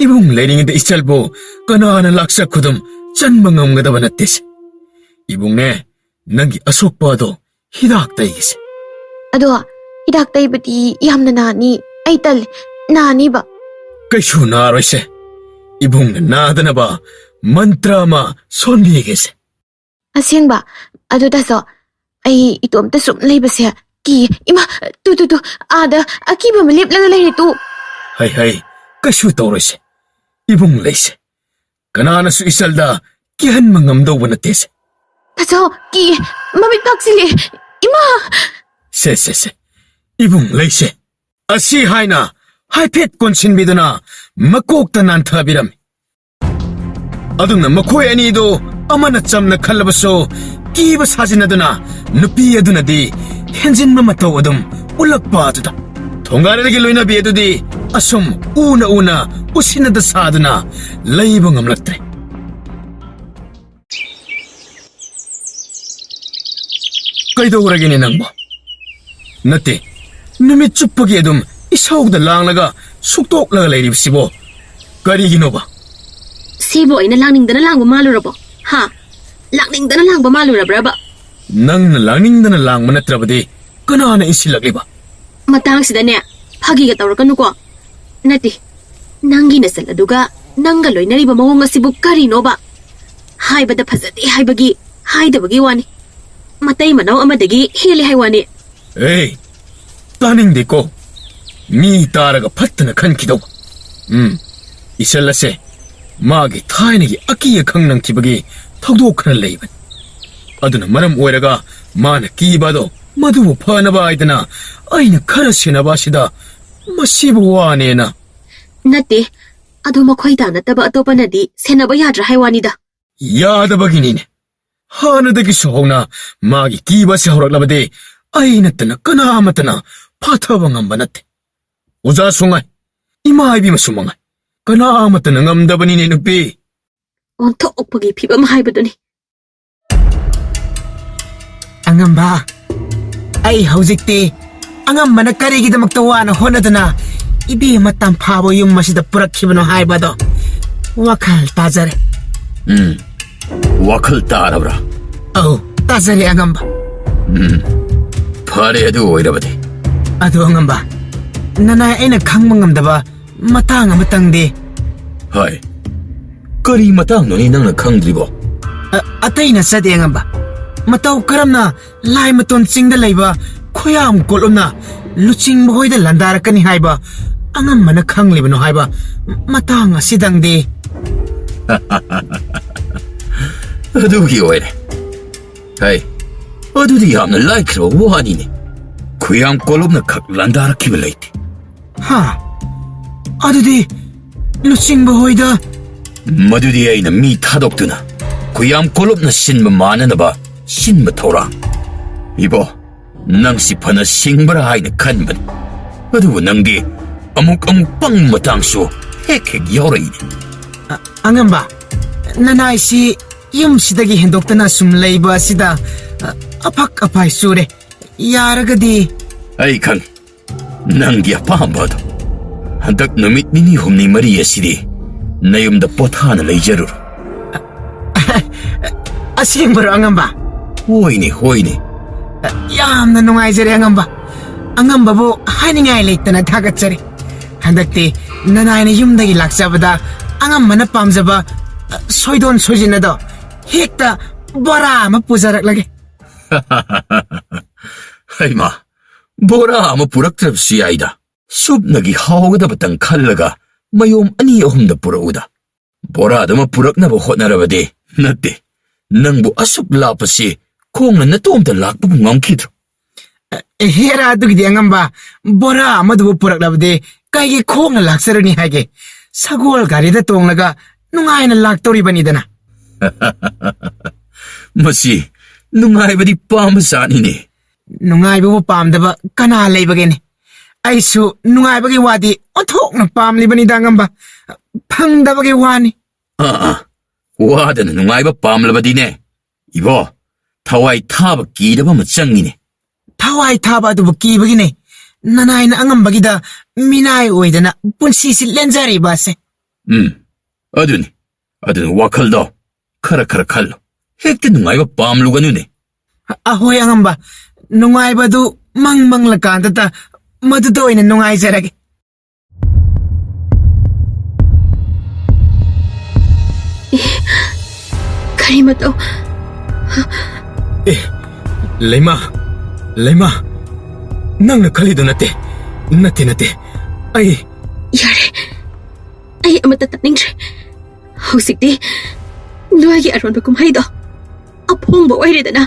ꯏꯕꯨꯡ ꯂꯩꯔꯤꯉꯩꯗ ꯏꯆꯜꯕꯨ ꯀꯅꯥꯅ ꯂꯥꯛꯆ ꯈꯨꯗꯨꯝ ꯆꯟꯕ ꯉꯝꯒꯗꯕ ꯅꯠꯇꯦꯁꯦ꯫ ꯏꯕꯨꯡꯅꯦ, ꯅꯪꯒꯤ ꯑꯁꯣꯛꯄ ꯑꯗꯣ ꯍꯤꯗꯥꯛ ꯇꯩꯒꯦꯁꯦ꯫ ꯑꯗꯣ ꯍꯤꯗꯥꯛ ꯇꯩꯕꯗꯤ ꯌꯥꯝꯅ ꯅꯥꯅꯤ, ꯑꯩ ꯇꯜꯂꯤ, ꯅꯥꯅꯤꯕ꯫ ꯀꯩꯁꯨ ꯅꯥꯔꯣꯏꯁꯦ, ꯏꯕꯨꯡꯅ ꯅꯥꯗꯅꯕ ꯃꯟꯇ꯭ꯔ ꯑꯃ ꯁꯣꯟꯕꯤꯒꯦꯁꯦ꯫ ꯑꯁꯦꯡꯕ? ꯑꯗꯨ ꯇꯥꯆꯧ, ꯑꯩ ꯏꯇꯣꯝꯇ ꯁꯨꯝ ꯂꯩꯕꯁꯦ ꯀꯤ꯫ ꯏꯃꯥ, ꯇꯨ, ꯇꯨ, ꯇꯨ, ꯑꯥꯗ ꯑꯀꯤꯕ ꯑꯃ ꯂꯦꯞꯂꯒ ꯂꯩꯔꯦ ꯇꯨ꯫ ꯍꯩ, ꯍꯩ, ꯀꯩꯁꯨ ꯇꯧꯔꯣꯏꯁꯦ꯫ ꯏꯕꯨꯡ ꯂꯩꯁꯦ꯫ ꯀꯅꯥꯅꯁꯨ ꯏꯆꯜꯗ ꯀꯤꯍꯟꯕ ꯉꯝꯗꯧꯕ ꯅꯠꯇꯦꯁꯦ꯫ ꯇꯥꯆꯧ, ꯀꯤ, ꯃꯃꯤꯠ ꯄꯥꯛꯁꯤꯜꯂꯦ꯫ ꯏꯃꯥ! ꯁꯦ, ꯁꯦ, ꯁꯦ꯫ ꯏꯕꯨꯡ ꯂꯩꯁꯦ꯫ ꯑꯁꯤ ꯍꯥꯏꯅ ꯍꯥꯏꯐꯦꯠ ꯀꯣꯟꯁꯤꯟꯕꯤꯗꯨꯅ ꯃꯀꯣꯛꯇ ꯅꯥꯟꯊꯕꯤꯔꯝꯃꯤ꯫ ꯑꯗꯨꯝꯅ ꯃꯈꯣꯏ ꯑꯅꯤꯗꯨ ꯑꯃꯅ ꯆꯝꯅ ꯈꯜꯂꯕꯁꯨ ꯀꯤꯕ ꯁꯥꯖꯤꯟꯅꯗꯨꯅ ꯅꯨꯄꯤ ꯑꯗꯨꯅꯗꯤ ꯍꯦꯟꯖꯤꯟꯕ ꯃꯇꯧ ꯑꯗꯨꯝ ꯎꯠꯂꯛꯄ ꯑꯗꯨꯗ ꯊꯣꯡꯒꯥꯜꯗꯒꯤ ꯂꯣꯏꯅꯕꯤ ꯑꯗꯨꯗꯤ ꯑꯁꯨꯝ ꯎꯅ ꯎꯅ ꯎꯁꯤꯟꯅꯗ ꯁꯥꯗꯨꯅ ꯂꯩꯕ ꯉꯝꯂꯛꯇ꯭ꯔꯦ꯫ ꯀꯩꯗꯧꯔꯒꯦꯅꯦ ꯅꯪꯕꯣ? ꯅꯠꯇꯦ, ꯅꯨꯃꯤꯠ ꯆꯨꯞꯄꯒꯤ ꯑꯗꯨꯝ ꯏꯁꯧꯗ ꯂꯥꯡꯂꯒ ꯁꯨꯛꯇꯣꯛꯂꯒ ꯂꯩꯔꯤꯕꯁꯤꯕꯣ ꯀꯔꯤꯒꯤꯅꯣꯕ? ꯁꯤꯕꯨ ꯑꯩꯅ ꯂꯥꯡꯅꯤꯡꯗꯅ ꯂꯥꯡꯕ ꯃꯥꯜꯂꯨꯔꯕꯣ? ꯍꯥ? ꯂꯥꯡꯅꯤꯡꯗꯅ ꯂꯥꯡꯕ ꯃꯥꯜꯂꯨꯔꯕ꯭ꯔꯕ? ꯅꯪꯅ ꯂꯥꯡꯅꯤꯡꯗꯅ ꯂꯥꯡꯕ ꯅꯠꯇ꯭ꯔꯕꯗꯤ ꯀꯅꯥꯅ ꯏꯟꯁꯤꯜꯂꯛꯂꯤꯕ? ꯃꯇꯥꯡꯁꯤꯗꯅꯦ, ꯐꯥꯒꯤꯒ ꯇꯧꯔꯛꯀꯅꯨꯀꯣ꯫ ꯅꯠꯇꯦ, ꯅꯪꯒꯤ ꯅꯆꯜ ꯑꯗꯨꯒ ꯅꯪꯒ ꯂꯣꯏꯅꯔꯤꯕ ꯃꯑꯣꯡ ꯑꯁꯤꯕꯨ ꯀꯔꯤꯅꯣꯕ? ꯍꯥꯏꯕꯗ ꯐꯖꯗꯦ ꯍꯥꯏꯕꯒꯤ ꯍꯥꯏꯗꯕꯒꯤ ꯋꯥꯅꯤ꯫ ꯃꯇꯩ ꯃꯅꯥꯎ ꯑꯃꯗꯒꯤ ꯍꯦꯜꯂꯦ ꯍꯥꯏ ꯋꯥꯅꯤ꯫ ꯑꯦ, ꯇꯥꯅꯤꯡꯗꯦꯀꯣ꯫ ꯃꯤ ꯇꯥꯔꯒ ꯐꯠꯇꯅ ꯈꯟꯈꯤꯗꯧꯕ꯫ ꯎꯝ, ꯏꯆꯜ ꯑꯁꯦ ꯃꯥꯒꯤ ꯊꯥꯏꯅꯒꯤ ꯑꯀꯤ ꯑꯈꯪ ꯅꯪꯈꯤꯕꯒꯤ ꯊꯧꯗꯣꯛ ꯈꯔ ꯂꯩꯕꯅꯤ꯫ ꯑꯗꯨꯅ ꯃꯔꯝ ꯑꯣꯏꯔꯒ ꯃꯥꯅ ꯀꯤꯕ ꯑꯗꯣ ꯃꯗꯨꯕꯨ ꯐꯅꯕ ꯍꯥꯏꯗꯅ ꯑꯩꯅ ꯈꯔ ꯁꯦꯟꯅꯕ ꯑꯁꯤꯗ ꯃꯁꯤꯕꯨ ꯋꯥꯅꯦꯅ꯫ ꯅꯠꯇꯦ, ꯑꯗꯨ ꯃꯈꯣꯏ ꯇꯥ ꯅꯠꯇꯕ ꯑꯇꯣꯞꯄꯅꯗꯤ ꯁꯦꯟꯅꯕ ꯌꯥꯗ꯭ꯔꯥ ꯍꯥꯏ ꯋꯥꯅꯤꯗ꯫ ꯌꯥꯗꯕꯒꯤꯅꯤꯅꯦ꯫ ꯍꯥꯟꯅꯗꯒꯤꯁꯨ ꯍꯧꯅ ꯃꯥꯒꯤ ꯀꯤꯕ ꯑꯁꯤ ꯍꯧꯔꯛꯂꯕꯗꯤ ꯑꯩ ꯅꯠꯇꯅ ꯀꯅꯥ ꯑꯃꯠꯇꯅ ꯐꯥꯊꯕ ꯉꯝꯕ ꯅꯠꯇꯦ꯫ ꯑꯣꯖꯥꯁꯨ ꯉꯥꯏ, ꯏꯃꯥ ꯏꯕꯦꯝꯃꯁꯨ ꯃꯉꯥꯏ, ꯀꯅꯥ ꯑꯃꯠꯇꯅ ꯉꯝꯗꯕꯅꯤꯅꯦ ꯅꯨꯄꯤ꯫ ꯑꯣꯟꯊꯣꯛꯄꯒꯤ ꯐꯤꯕꯝ ꯍꯥꯏꯕꯗꯨꯅꯤ꯫ ꯑꯉꯝꯕ, ꯑꯩ ꯍꯧꯖꯤꯛꯇꯤ ꯑꯉꯝꯕꯅ ꯀꯔꯤꯒꯤꯗꯃꯛꯇ ꯋꯥꯅ ꯍꯣꯠꯅꯗꯨꯅ ꯏꯕꯦꯝꯃ ꯇꯝꯐꯥꯕꯨ ꯌꯨꯝ ꯑꯁꯤꯗ ꯄꯨꯔꯛꯈꯤꯕꯅꯣ ꯍꯥꯏꯕꯗꯣ ꯋꯥꯈꯜ ꯇꯥꯖꯔꯦ꯫ ꯎꯝ, ꯋꯥꯈꯜ ꯇꯥꯔꯕ꯭ꯔꯥ? ꯑꯧ, ꯇꯥꯖꯔꯦ ꯑꯉꯝꯕ꯫ ꯎꯝ, ꯐꯔꯦ, ꯑꯗꯨ ꯑꯣꯏꯔꯕꯗꯤ꯫ ꯑꯗꯨ ꯑꯉꯝꯕ, ꯅꯅꯥꯏ ꯑꯩꯅ ꯈꯪꯕ ꯉꯝꯗꯕ ꯃꯇꯥꯡ ꯑꯃꯇꯪꯗꯤ꯫ ꯍꯥꯏ, ꯀꯔꯤ ꯃꯇꯥꯡꯅꯣꯅꯦ ꯅꯪꯅ ꯈꯪꯗ꯭ꯔꯤꯕꯣ? ꯑ-, ꯑꯇꯩ ꯅꯠꯆꯗꯦ ꯑꯉꯝꯕ꯫ ꯃꯇꯧ ꯀꯔꯝꯅ ꯂꯥꯏ ꯃꯇꯣꯟ ꯆꯤꯡꯗ ꯂꯩꯕ ꯈꯨꯌꯥꯝ ꯀꯣꯠꯂꯨꯝꯅ ꯂꯨꯆꯤꯡꯕ ꯍꯣꯏꯗ ꯂꯥꯟꯗꯥꯔꯛꯀꯅꯤ ꯍꯥꯏꯕ ꯑꯉꯝꯕꯅ ꯈꯪꯂꯤꯕꯅꯣ ꯍꯥꯏꯕ ꯃꯇꯥꯡ ꯑꯁꯤꯗꯪꯗꯤ꯫ ꯑꯗꯨꯒꯤ ꯑꯣꯏꯔꯦ꯫ ꯍꯩ, ꯑꯗꯨꯗꯤ ꯌꯥꯝꯅ ꯂꯥꯏꯈ꯭ꯔꯕ ꯋꯥꯅꯤꯅꯦ꯫ ꯈꯨꯌꯥꯝ ꯀꯣꯠꯂꯨꯝꯅ ꯈꯛ ꯂꯥꯟꯗꯥꯔꯛꯈꯤꯕ ꯂꯩꯇꯦ꯫ ꯍꯥ? ꯑꯗꯨꯗꯤ ꯂꯨꯆꯤꯡꯕ ꯍꯣꯏꯗ? ꯃꯗꯨꯗꯤ ꯑꯩꯅ ꯃꯤ ꯊꯥꯗꯣꯛꯇꯨꯅ ꯈꯨꯌꯥꯝ ꯀꯣꯠꯂꯨꯝꯅ ꯁꯤꯟꯕ ꯃꯥꯟꯅꯅꯕ ꯁꯤꯟꯕ ꯊꯧꯔꯥꯡ꯫ ꯏꯕꯣ, ꯅꯪꯁꯤ ꯐꯅ ꯁꯤꯡꯕ꯭ꯔꯥ ꯍꯥꯏꯅ ꯈꯟꯕꯅꯤ, ꯑꯗꯨꯕꯨ ꯅꯪꯗꯤ ꯑꯃꯨꯛ ꯑꯃꯨꯛ ꯄꯪꯕ ꯃꯇꯥꯡꯁꯨ ꯍꯦꯛ ꯍꯦꯛ ꯌꯥꯎꯔꯛꯏꯅꯦ꯫ ꯑ-, ꯑꯉꯝꯕ, ꯅꯅꯥꯏꯁꯤ ꯌꯨꯝꯁꯤꯗꯒꯤ ꯍꯦꯟꯗꯣꯛꯇꯅ ꯁꯨꯝ ꯂꯩꯕ ꯑꯁꯤꯗ, ꯑ, ꯑꯐꯛ ꯑꯐꯥꯏ ꯆꯨꯔꯦ꯫ ꯌꯥꯔꯒꯗꯤ꯫ ꯑꯩ ꯈꯪꯏ, ꯅꯪꯒꯤ ꯑꯄꯥꯝꯕ ꯑꯗꯣ꯫ ꯍꯟꯗꯛ ꯅꯨꯃꯤꯠ ꯅꯤꯅꯤ ꯍꯨꯝꯅꯤ ꯃꯔꯤ ꯑꯁꯤꯗꯤ ꯅꯌꯨꯝꯗ ꯄꯣꯊꯥꯅ ꯂꯩꯖꯔꯨꯔꯣ꯫ ꯑꯁꯦꯡꯕꯔꯣ, ꯑꯉꯝꯕ? ꯍꯣꯏꯅꯦ, ꯍꯣꯏꯅꯦ꯫ ꯌꯥꯝꯅ ꯅꯨꯡꯉꯥꯏꯖꯔꯦ, ꯑꯉꯝꯕ꯫ ꯑꯉꯝꯕꯕꯨ ꯍꯥꯏꯅꯤꯡꯉꯥꯏ ꯂꯩꯇꯅ ꯊꯥꯒꯠꯆꯔꯤ꯫ ꯍꯟꯗꯛꯇꯤ ꯅꯅꯥꯏꯅ ꯌꯨꯝꯗꯒꯤ ꯂꯥꯛꯆꯕꯗ ꯑꯉꯝꯕꯅ ꯄꯥꯝꯖꯕ, ꯑ, ꯁꯣꯏꯗꯣꯟ ꯁꯣꯏꯖꯤꯟ ꯑꯗꯣ ꯍꯦꯛꯇ ꯕꯣꯔꯥ ꯑꯃ ꯄꯨꯖꯔꯛꯂꯒꯦ꯫ ꯍꯩꯃꯥ, ꯕꯣꯔꯥ ꯑꯃ ꯄꯨꯔꯛꯇ꯭ꯔꯕꯁꯨ ꯌꯥꯏꯗ꯫ ꯁꯨꯞꯅꯒꯤ ꯍꯥꯎꯒꯗꯕꯇꯪ ꯈꯜꯂꯒ ꯃꯌꯣꯝ ꯑꯅꯤ ꯑꯍꯨꯝꯗ ꯄꯨꯔꯛꯎꯗ꯫ ꯕꯣꯔꯥꯗꯨꯃ ꯄꯨꯔꯛꯅꯕ ꯍꯣꯠꯅꯔꯕꯗꯤ, ꯅꯠꯇꯦ, ꯅꯪꯕꯨ ꯑꯁꯨꯛ ꯂꯥꯞꯄꯁꯤ ꯈꯣꯡꯅ ꯅꯇꯣꯝꯇ ꯂꯥꯛꯄꯕꯨ ꯉꯝꯈꯤꯗ꯭ꯔꯣ? ꯑꯦ, ꯍꯦꯔꯥ, ꯑꯗꯨꯒꯤꯗꯤ ꯑꯉꯝꯕ, ꯕꯣꯔꯥ ꯑꯃꯗꯨꯕꯨ ꯄꯨꯔꯛꯂꯕꯗꯤ ꯀꯩꯒꯤ ꯈꯣꯡꯅ ꯂꯥꯛꯆꯔꯨꯅꯤ ꯍꯥꯏꯒꯦ? ꯁꯒꯣꯜ ꯒꯥꯔꯤꯗ ꯇꯣꯡꯂꯒ ꯅꯨꯡꯉꯥꯏꯅ ꯂꯥꯛꯇꯧꯔꯤꯕꯅꯤꯗꯅ꯫ ꯃꯁꯤ ꯅꯨꯡꯉꯥꯏꯕꯗꯤ ꯄꯥꯝꯕ ꯖꯥꯠꯅꯤꯅꯦ꯫ ꯅꯨꯡꯉꯥꯏꯕꯕꯨ ꯄꯥꯝꯗꯕ ꯀꯅꯥ ꯂꯩꯕꯒꯦꯅꯦ? ꯑꯩꯁꯨ ꯅꯨꯡꯉꯥꯏꯕꯒꯤ ꯋꯥꯗꯤ ꯑꯣꯟꯊꯣꯛꯅ ꯄꯥꯝꯂꯤꯕꯅꯤꯗ, ꯑꯉꯝꯕ꯫ ꯐꯪꯗꯕꯒꯤ ꯋꯥꯅꯤ꯫ ꯑꯥ, ꯑꯥ꯫ ꯋꯥꯗꯅ ꯅꯨꯡꯉꯥꯏꯕ ꯄꯥꯝꯂꯕꯗꯤꯅꯦ, ꯏꯕꯣ, ꯊꯋꯥꯏ ꯊꯥꯕ ꯀꯤꯗꯕ ꯑꯃ ꯆꯪꯉꯤꯅꯦ꯫ ꯊꯋꯥꯏ ꯊꯥꯕ ꯑꯗꯨꯕꯨ ꯀꯤꯕꯒꯤꯅꯦ ꯅꯅꯥꯏꯅ ꯑꯉꯝꯕꯒꯤꯗ ꯃꯤꯅꯥꯏ ꯑꯣꯏꯗꯅ ꯄꯨꯟꯁꯤꯁꯤ ꯂꯦꯟꯖꯔꯤꯕ ꯑꯁꯦ꯫ ꯎꯝ, ꯑꯗꯨꯅꯤ꯫ ꯑꯗꯨꯅ ꯋꯥꯈꯜꯗꯣ ꯈꯔ ꯈꯔ ꯈꯜꯂꯨ꯫ ꯍꯦꯛꯇ ꯅꯨꯡꯉꯥꯏꯕ ꯄꯥꯝꯂꯨꯒꯅꯨꯅꯦ꯫ ꯑꯍꯣꯏ, ꯑꯉꯝꯕ, ꯅꯨꯡꯉꯥꯏꯕꯗꯨ ꯃꯪ ꯃꯪꯂꯀꯥꯟꯗꯇ ꯃꯗꯨꯗ ꯑꯣꯏꯅ ꯅꯨꯡꯉꯥꯏꯖꯔꯒꯦ꯫ ꯑꯦ, ꯀꯔꯤ ꯃꯇꯧ? ꯑꯦ, ꯂꯩꯃꯥ, ꯂꯩꯃꯥ, ꯅꯪꯅ ꯈꯜꯂꯤꯗꯣ ꯅꯠꯇꯦ, ꯅꯠꯇꯦ, ꯅꯠꯇꯦ꯫ ꯑꯩ ꯌꯥꯔꯦ, ꯑꯩ ꯑꯃꯠꯇ ꯇꯥꯅꯤꯡꯗ꯭ꯔꯦ꯫ ꯍꯧꯖꯤꯛꯇꯤ ꯅꯣꯏꯒꯤ ꯑꯔꯣꯟꯕ ꯀꯨꯝꯍꯩꯗꯣ ꯑꯐꯣꯡꯕ ꯑꯣꯏꯔꯦꯗꯅ꯫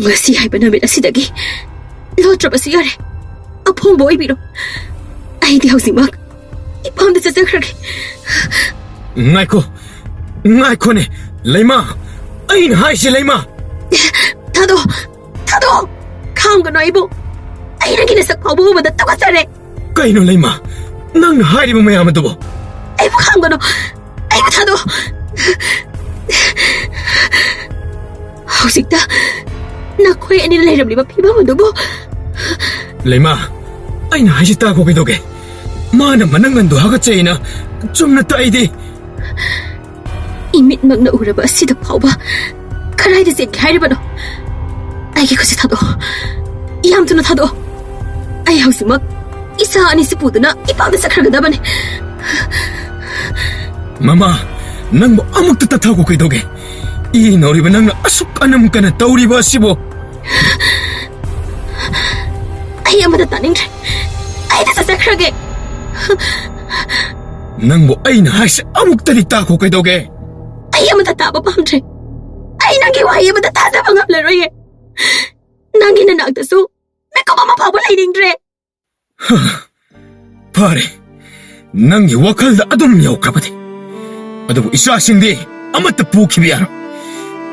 ꯉꯁꯤ ꯍꯥꯏꯕ ꯅꯨꯃꯤꯠ ꯑꯁꯤꯗꯒꯤ ꯂꯣꯠꯇ꯭ꯔꯕꯁꯨ ꯌꯥꯔꯦ, ꯑꯐꯣꯡꯕ ꯑꯣꯏꯕꯤꯔꯣ꯫ ꯑꯩꯗꯤ ꯍꯧꯖꯤꯛꯃꯛ ꯏꯄꯥꯝꯗ ꯆꯠꯆꯈ꯭ꯔꯒꯦ꯫ ꯉꯥꯏꯈꯣ, ꯉꯥꯏꯈꯣꯅꯦ, ꯂꯩꯃꯥ, ꯑꯩꯅ ꯍꯥꯏꯁꯦ, ꯂꯩꯃꯥ꯫ ꯊꯥꯗꯣ, ꯊꯥꯗꯣ, ꯈꯥꯝꯒꯅꯨ ꯑꯩꯕꯨ꯫ ꯑꯩ ꯅꯪꯒꯤ ꯅꯁꯛ ꯐꯥꯎꯕ ꯎꯕꯗ ꯇꯨꯀꯠꯆꯔꯦ꯫ ꯀꯩꯅꯣ, ꯂꯩꯃꯥ, ꯅꯪꯅ ꯍꯥꯏꯔꯤꯕ ꯃꯌꯥꯝ ꯑꯗꯨꯕꯣ? ꯑꯩꯕꯨ ꯈꯥꯝꯒꯅꯨ, ꯑꯩꯕꯨ ꯊꯥꯗꯣ꯫ ꯍꯧꯖꯤꯛꯇ ꯅꯈꯣꯏ ꯑꯅꯤꯅ ꯂꯩꯔꯝꯂꯤꯕ ꯐꯤꯕꯝ ꯑꯗꯨꯕꯨ꯫ ꯂꯩꯃꯥ, ꯑꯩꯅ ꯍꯥꯏꯁꯤ ꯇꯥꯈꯣ, ꯀꯩꯗꯧꯒꯦ? ꯃꯥꯅ ꯃꯅꯪꯒꯟꯗꯣ ꯍꯥꯒꯠꯆꯩꯅ ꯆꯨꯝꯅ ꯇꯛꯏꯗꯤ꯫ ꯏꯃꯤꯠꯃꯛꯅ ꯎꯔꯕ ꯑꯁꯤꯗ ꯐꯥꯎꯕ ꯀꯗꯥꯏꯗ ꯆꯦꯟꯒꯦ ꯍꯥꯏꯔꯤꯕꯅꯣ? ꯑꯩꯒꯤ ꯈꯨꯠꯁꯤ ꯊꯥꯗꯣꯛꯑꯣ, ꯌꯥꯝ ꯊꯨꯅ ꯊꯥꯗꯣꯛꯑꯣ꯫ ꯑꯩ ꯍꯧꯖꯤꯛꯃꯛ ꯏꯆꯥ ꯑꯅꯤꯁꯤ ꯄꯨꯗꯨꯅ ꯏꯄꯥꯝꯗ ꯆꯠꯈ꯭ꯔꯒꯗꯕꯅꯤ꯫ ꯃꯃꯥ, ꯅꯪꯕꯨ ꯑꯃꯨꯛꯇ ꯇꯠꯊꯈꯣ, ꯀꯩꯗꯧꯒꯦ? ꯏ ꯅꯧꯔꯤꯕ ꯅꯪꯅ ꯑꯁꯨꯛ ꯑꯅꯝ ꯀꯟꯅ ꯇꯧꯔꯤꯕ ꯑꯁꯤꯕꯨ? ꯑꯩ ꯑꯃꯠꯇ ꯇꯥꯅꯤꯡꯗ꯭ꯔꯦ꯫ ꯑꯩꯗꯤ ꯆꯠꯆꯈ꯭ꯔꯒꯦ꯫ ꯅꯪꯕꯨ ꯑꯩꯅ ꯍꯥꯏꯁꯦ ꯑꯃꯨꯛꯇꯗꯤ ꯇꯥꯈꯣ, ꯀꯩꯗꯧꯒꯦ? ꯑꯩ ꯑꯃꯠꯇ ꯇꯥꯕ ꯄꯥꯝꯗ꯭ꯔꯦ꯫ ꯑꯩ ꯅꯪꯒꯤ ꯋꯥꯍꯩ ꯑꯃꯠꯇ ꯇꯥꯖꯕ ꯉꯝꯂꯔꯣꯏꯌꯦ꯫ ꯅꯪꯒꯤ ꯅꯅꯥꯛꯇꯁꯨ ꯃꯤꯀꯨꯞ ꯑꯃ ꯐꯥꯎꯕ ꯂꯩꯅꯤꯡꯗ꯭ꯔꯦ꯫ ꯐꯔꯦ, ꯅꯪꯒꯤ ꯋꯥꯈꯜꯗ ꯑꯗꯨꯝ ꯌꯧꯈ꯭ꯔꯕꯗꯤ꯫ ꯑꯗꯨꯕꯨ ꯏꯆꯥꯁꯤꯡꯗꯤ ꯑꯃꯠꯇ ꯄꯨꯈꯤꯕ ꯌꯥꯔꯣꯏ꯫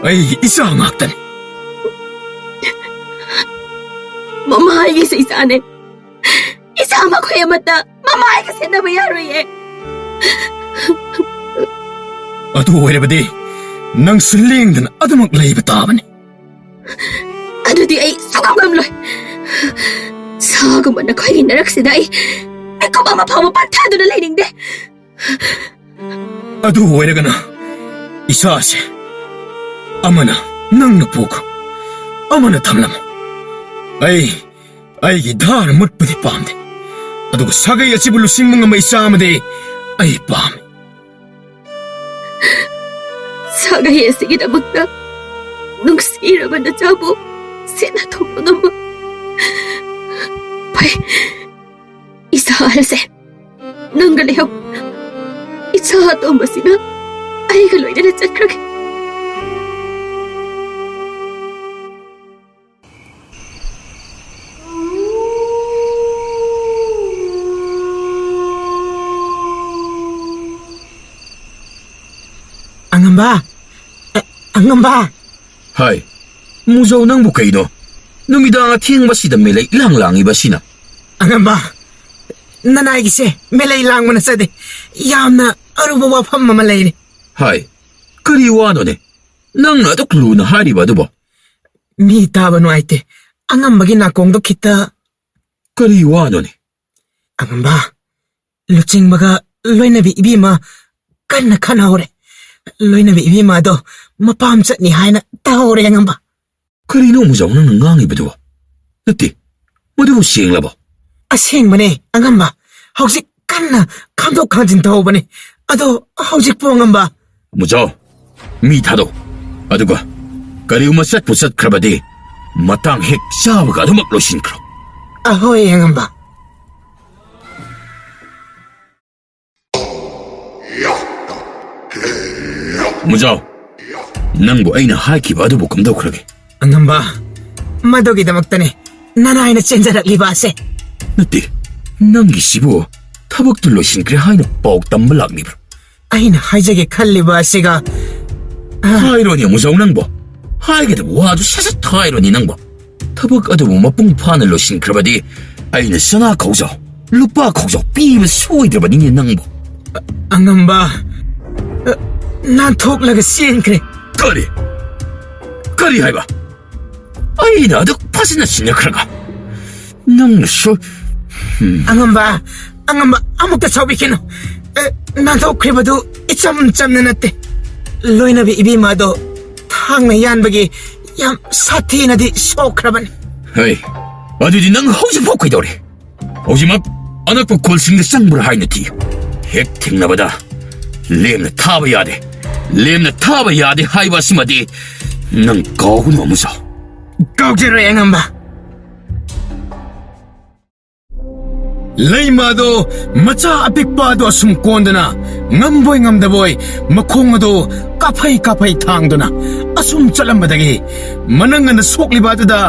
ꯑꯩꯒꯤ ꯏꯆꯥ ꯉꯥꯛꯇꯅꯤ꯫ ꯃꯃꯥ ꯑꯩꯒꯤꯁꯨ ꯏꯆꯥꯅꯦ꯫ ꯏꯆꯥ ꯃꯈꯣꯏ ꯑꯃꯠꯇ ꯃꯃꯥ ꯑꯩꯒ ꯁꯦꯟꯅꯕ ꯌꯥꯔꯣꯏꯌꯦ꯫ ꯑꯗꯨ ꯑꯣꯏꯔꯕꯗꯤ ꯅꯪꯁꯨ ꯂꯦꯡꯗꯅ ꯑꯗꯨꯃꯛ ꯂꯩꯕ ꯇꯥꯕꯅꯤ꯫ ꯑꯗꯨꯗꯤ ꯑꯩ ꯁꯨꯡꯉꯝ ꯉꯝꯂꯣꯏ꯫ ꯁꯥꯒꯨꯝꯕ ꯅꯈꯣꯏꯒꯤ ꯅꯔꯛꯁꯤꯗ ꯑꯩ ꯃꯤꯀꯨꯞ ꯑꯃ ꯐꯥꯎꯕ ꯄꯠꯊꯗꯨꯅ ꯂꯩꯅꯤꯡꯗꯦ꯫ ꯑꯗꯨ ꯑꯣꯏꯔꯒꯅ ꯏꯆꯥꯁꯦ ꯑꯃꯅ ꯅꯪꯅ ꯄꯨꯈ꯭ꯔꯣ, ꯑꯃꯅ ꯊꯝꯂꯝꯃꯨ꯫ ꯑꯩ ꯑꯩꯒꯤ ꯙꯥꯔ ꯃꯨꯠꯄꯗꯤ ꯄꯥꯝꯗꯦ, ꯑꯗꯨꯒ ꯁꯥꯒꯩ ꯑꯁꯤꯕꯨ ꯂꯨꯆꯤꯡꯕ ꯉꯝꯕ ꯏꯆꯥ ꯑꯃꯗꯤ ꯑꯩ ꯄꯥꯝꯃꯤ꯫ ꯁꯥꯒꯩ ꯑꯁꯤꯒꯤꯗꯃꯛꯇ ꯅꯨꯡꯁꯤꯔꯕ ꯅꯆꯥꯕꯨ ꯁꯦꯟꯅ ꯊꯨꯝꯕ ꯉꯝꯕ꯫ ꯐꯩ, ꯏꯆꯥ ꯑꯍꯜꯁꯦ, ꯅꯪꯒ ꯂꯩꯍꯧ꯫ ꯏꯆꯥ ꯑꯇꯣꯝꯕꯁꯤꯅ ꯑꯩꯒ ꯂꯣꯏꯅꯅ ꯆꯠꯈ꯭ꯔꯒꯦ꯫ ꯑꯉꯝꯕ! ꯑ, ꯑꯉꯝꯕ! ꯍꯥꯏ, ꯃꯨꯖꯧ, ꯅꯪꯕꯨ ꯀꯩꯅꯣ? ꯅꯨꯃꯤꯗꯥꯡ ꯑꯊꯦꯡꯕꯁꯤꯗ ꯃꯦꯂꯩ ꯏꯂꯥꯡ ꯂꯥꯡꯉꯤꯕꯁꯤꯅ? ꯑꯉꯝꯕ, ꯅꯅꯥꯏꯒꯤꯁꯦ ꯃꯦꯂꯩ ꯂꯥꯡꯕ ꯅꯠꯆꯗꯦ, ꯌꯥꯝꯅ ꯑꯔꯨꯕ ꯋꯥꯐꯝ ꯑꯃ ꯂꯩꯔꯦ꯫ ꯍꯥꯏ, ꯀꯔꯤ ꯋꯥꯅꯣꯅꯦ ꯅꯪꯅ ꯑꯗꯨꯛ ꯂꯨꯅ ꯍꯥꯏꯔꯤꯕ ꯑꯗꯨꯕꯣ? ꯃꯤ ꯇꯥꯕ ꯅꯨꯡꯉꯥꯏꯇꯦ, ꯑꯉꯝꯕꯒꯤ ꯅꯥꯀꯣꯡꯗꯣ ꯈꯤꯇ꯫ ꯀꯔꯤ ꯋꯥꯅꯣꯅꯦ? ꯑꯉꯝꯕ, ꯂꯨꯆꯤꯡꯕꯒ ꯂꯣꯏꯅꯕꯤ ꯏꯕꯦꯝꯃ ꯀꯟꯅ ꯈꯟꯅꯍꯧꯔꯦ꯫ ꯂꯣꯏꯅꯕꯤ ꯏꯕꯦꯝꯃ ꯑꯗꯣ ꯃꯄꯥꯝ ꯆꯠꯅꯤ ꯍꯥꯏꯅ ꯇꯧꯍꯧꯔꯦ, ꯑꯉꯝꯕ꯫ ꯀꯔꯤꯅꯣ ꯃꯨꯖꯥꯎ ꯅꯪꯅ ꯉꯥꯡꯉꯤꯕꯗꯨꯕꯣ? ꯅꯠꯇꯦ, ꯃꯗꯨꯕꯨ ꯁꯦꯡꯂꯕꯣ? ꯑꯁꯦꯡꯕꯅꯦ, ꯑꯉꯝꯕ꯫ ꯍꯧꯖꯤꯛ ꯀꯟꯅ ꯈꯥꯝꯗꯣꯛ ꯈꯥꯝꯖꯤꯟ ꯇꯧꯍꯧꯕꯅꯦ꯫ ꯑꯗꯣ ꯍꯧꯖꯤꯛꯄꯨ, ꯑꯉꯝꯕ? ꯃꯨꯖꯥꯎ, ꯃꯤ ꯊꯥꯗꯣꯛ꯫ ꯑꯗꯨꯒ ꯀꯔꯤꯒꯨꯝꯕ ꯆꯠꯄꯨ ꯆꯠꯈ꯭ꯔꯕꯗꯤ ꯃꯇꯥꯡ ꯍꯦꯛ ꯆꯥꯕꯒ ꯑꯗꯨꯃꯛ ꯂꯣꯏꯁꯤꯟꯈ꯭ꯔꯣ꯫ ꯑꯍꯣꯏ, ꯑꯉꯝꯕ꯫ ꯃꯨꯖꯥꯎ, ꯅꯪꯕꯨ ꯑꯩꯅ ꯍꯥꯏꯈꯤꯕ ꯑꯗꯨꯕꯨ ꯀꯝꯗꯧꯈ꯭ꯔꯒꯦ? ꯑꯉꯝꯕ, ꯃꯗꯨꯒꯤꯗꯃꯛꯇꯅꯦ ꯅꯅꯥꯏꯅ ꯆꯦꯟꯖꯔꯛꯂꯤꯕ ꯑꯁꯦ꯫ ꯅꯠꯇꯦ, ꯅꯪꯒꯤꯁꯤꯕꯨ ꯊꯕꯛꯇꯨ ꯂꯣꯏꯁꯤꯟꯈ꯭ꯔꯦ ꯍꯥꯏꯅ ꯄꯥꯎ ꯇꯝꯕ ꯂꯥꯛꯂꯤꯕ꯭ꯔꯥ? ꯑꯩꯅ ꯍꯥꯏꯖꯒꯦ ꯈꯜꯂꯤꯕ ꯑꯁꯤꯒ, ꯑ, ꯍꯥꯏꯔꯣꯅꯦ, ꯃꯨꯖꯥꯎ, ꯅꯪꯕꯣ꯫ ꯍꯥꯏꯒꯗꯕ ꯋꯥꯗꯨ ꯁꯠ ꯁꯠ ꯍꯥꯏꯔꯣꯅꯦ ꯅꯪꯕꯣ꯫ ꯊꯕꯛ ꯑꯗꯨꯕꯨ ꯃꯄꯨꯡ ꯐꯥꯅ ꯂꯣꯏꯁꯤꯟꯈ꯭ꯔꯕꯗꯤ ꯑꯩꯅ ꯁꯅꯥ ꯈꯧꯖꯥꯎ, ꯂꯨꯄꯥ ꯈꯧꯖꯥꯎ ꯄꯤꯕ ꯁꯣꯏꯗ꯭ꯔꯕꯅꯤꯅꯦ ꯅꯪꯕꯨ꯫ ꯑꯉꯝꯕ, ꯑ, ꯅꯥꯟꯊꯣꯛꯂꯒ ꯆꯦꯟꯈ꯭ꯔꯦ꯫ ꯀꯔꯤ? ꯀꯔꯤ ꯍꯥꯏꯕ? ꯑꯩꯅ ꯑꯗꯨꯛ ꯐꯖꯅ ꯁꯤꯟꯅꯈ꯭ꯔꯒ ꯅꯪꯅꯁꯨ꯫ ꯍꯝ꯫ ꯑꯉꯝꯕ, ꯑꯉꯝꯕ, ꯑꯃꯨꯛꯇ ꯁꯥꯎꯕꯤꯈꯤꯅꯨ꯫ ꯑꯦ, ꯅꯥꯟꯊꯣꯛꯈ꯭ꯔꯤꯕꯗꯨ ꯏꯆꯝ ꯆꯝꯅ ꯅꯠꯇꯦ꯫ ꯂꯣꯏꯅꯕꯤ ꯏꯕꯦꯝꯃꯗꯣ ꯊꯥꯡꯅ ꯌꯥꯟꯕꯒꯤ ꯌꯥꯝ ꯁꯥꯊꯤꯅꯗꯤ ꯁꯣꯛꯈ꯭ꯔꯕꯅꯤ꯫ ꯍꯩ, ꯑꯗꯨꯗꯤ ꯅꯪ ꯍꯧꯖꯤꯛꯐꯥꯎ ꯀꯩꯗꯧꯔꯤ? ꯍꯧꯖꯤꯛꯃꯛ ꯑꯅꯛꯄ ꯈꯨꯜꯁꯤꯡꯗ ꯆꯪꯕ꯭ꯔꯥ ꯍꯥꯏꯅ ꯊꯤꯌꯨ꯫ ꯍꯦꯛ ꯊꯦꯡꯅꯕꯗ ꯂꯦꯝꯅ ꯊꯥꯕ ꯌꯥꯗꯦ꯫ ꯂꯦꯝꯅ ꯊꯥꯕ ꯌꯥꯗꯦ ꯍꯥꯏꯕ ꯑꯁꯤꯃꯗꯤ ꯅꯪ ꯀꯥꯎꯒꯅꯨ, ꯑꯃꯨꯖꯥꯎ꯫ ꯀꯥꯎꯖꯔꯣꯏ, ꯑꯉꯝꯕ꯫ ꯂꯩꯃꯗꯣ ꯃꯆꯥ ꯑꯄꯤꯛꯄ ꯑꯗꯣ ꯑꯁꯨꯝ ꯀꯣꯟꯗꯨꯅ ꯉꯝꯕꯣꯏ ꯉꯝꯗꯕꯣꯏ ꯃꯈꯣꯡ ꯑꯗꯣ ꯀꯥꯐꯩ ꯀꯥꯐꯩ ꯊꯥꯡꯗꯨꯅ ꯑꯁꯨꯝ ꯆꯠꯂꯝꯕꯗꯒꯤ ꯃꯅꯪ ꯑꯅ ꯁꯣꯛꯂꯤꯕ ꯑꯗꯨꯗ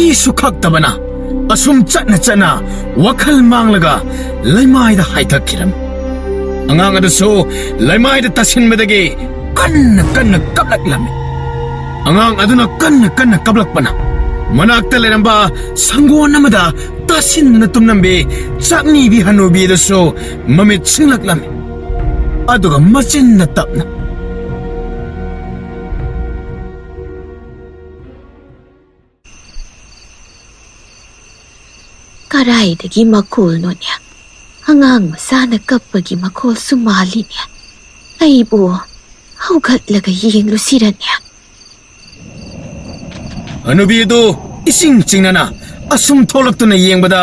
ꯏꯁꯨ ꯈꯛꯇꯕꯅ ꯑꯁꯨꯝ ꯆꯠꯅ ꯆꯠꯅ ꯋꯥꯈꯜ ꯃꯥꯡꯂꯒ ꯂꯩꯃꯥꯏꯗ ꯍꯥꯏꯊꯈꯤꯔꯝꯃꯤ꯫ ꯑꯉꯥꯡ ꯑꯗꯨꯁꯨ ꯂꯩꯃꯥꯏꯗ ꯇꯥꯁꯤꯟꯕꯗꯒꯤ ꯀꯟꯅ ꯀꯟꯅ ꯀꯞꯂꯛꯂꯝꯃꯤ꯫ ꯑꯉꯥꯡ ꯑꯗꯨꯅ ꯀꯟꯅ ꯀꯟꯅ ꯀꯞꯂꯛꯄꯅ ꯃꯅꯥꯛꯇ ꯂꯩꯔꯝꯕ ꯁꯪꯒꯣꯟ ꯑꯃꯗ ꯇꯥꯁꯤꯟꯗꯨꯅ ꯇꯨꯝꯂꯝꯕꯤ ꯆꯥꯛꯅꯤꯕꯤ ꯍꯅꯨꯕꯤ ꯑꯗꯨꯁꯨ ꯃꯃꯤꯠ ꯁꯤꯡꯂꯛꯂꯝꯃꯤ꯫ ꯑꯗꯨꯒ ꯃꯆꯤꯟꯅ ꯇꯞꯅ, "ꯀꯔꯥꯏꯗꯒꯤ ꯃꯈꯣꯜꯅꯣꯅꯦ? ꯑꯉꯥꯡ ꯃꯆꯥꯅ ꯀꯞꯄꯒꯤ ꯃꯈꯣꯜꯁꯨ ꯃꯥꯜꯂꯤꯅꯦ꯫ ꯑꯩꯕꯨ ꯍꯧꯒꯠꯂꯒ ꯌꯦꯡꯂꯨꯁꯤꯔꯅꯦ?" ꯍꯅꯨꯕꯤ ꯑꯗꯨ ꯏꯁꯤꯡ ꯆꯤꯡꯅꯅ ꯑꯁꯨꯝ ꯊꯣꯛꯂꯛꯇꯨꯅ ꯌꯦꯡꯕꯗ,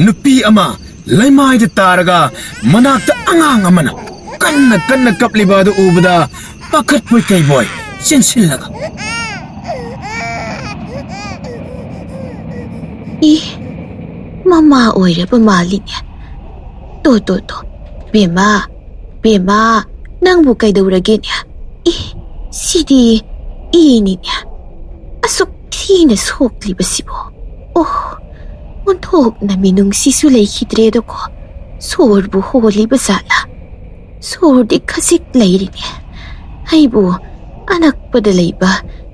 ꯅꯨꯄꯤ ꯑꯃ ꯂꯩꯃꯥꯏꯗ ꯇꯥꯔꯒ ꯃꯅꯥꯛꯇ ꯑꯉꯥꯡ ꯑꯃꯅ ꯀꯟꯅ ꯀꯟꯅ ꯀꯞꯂꯤꯕ ꯑꯗꯨ ꯎꯕꯗ, ꯄꯥꯈꯠꯄꯣꯏ ꯀꯩꯕꯣꯏ ꯆꯦꯟꯁꯤꯜꯂꯒ, "ꯏ, ꯃꯃꯥ ꯑꯣꯏꯔꯕ ꯃꯥꯜꯂꯤꯅꯦ꯫ ꯇꯣ, ꯇꯣ, ꯇꯣ, ꯕꯦꯝꯃ, ꯕꯦꯝꯃ, ꯅꯪꯕꯨ ꯀꯩꯗꯧꯔꯒꯦꯅꯦ? ꯏ, ꯁꯤꯗꯤ ꯏꯅꯤꯅꯦ꯫ ꯑꯁꯨꯛ ꯊꯤꯅ ꯁꯣꯛꯂꯤꯕꯁꯤꯕꯨ꯫ ꯑꯣ, ꯑꯣꯟꯊꯣꯛꯅ ꯃꯤꯅꯨꯡꯁꯤꯁꯨ ꯂꯩꯈꯤꯗ꯭ꯔꯦꯗꯀꯣ꯫ ꯁꯣꯔꯕꯨ ꯍꯣꯜꯂꯤꯕ ꯖꯥꯠꯂꯥ? ꯁꯣꯔꯗꯤ ꯈꯖꯤꯛ ꯂꯩꯔꯤꯅꯦ꯫ ꯑꯩꯕꯨ ꯑꯅꯛꯄꯗ ꯂꯩꯕ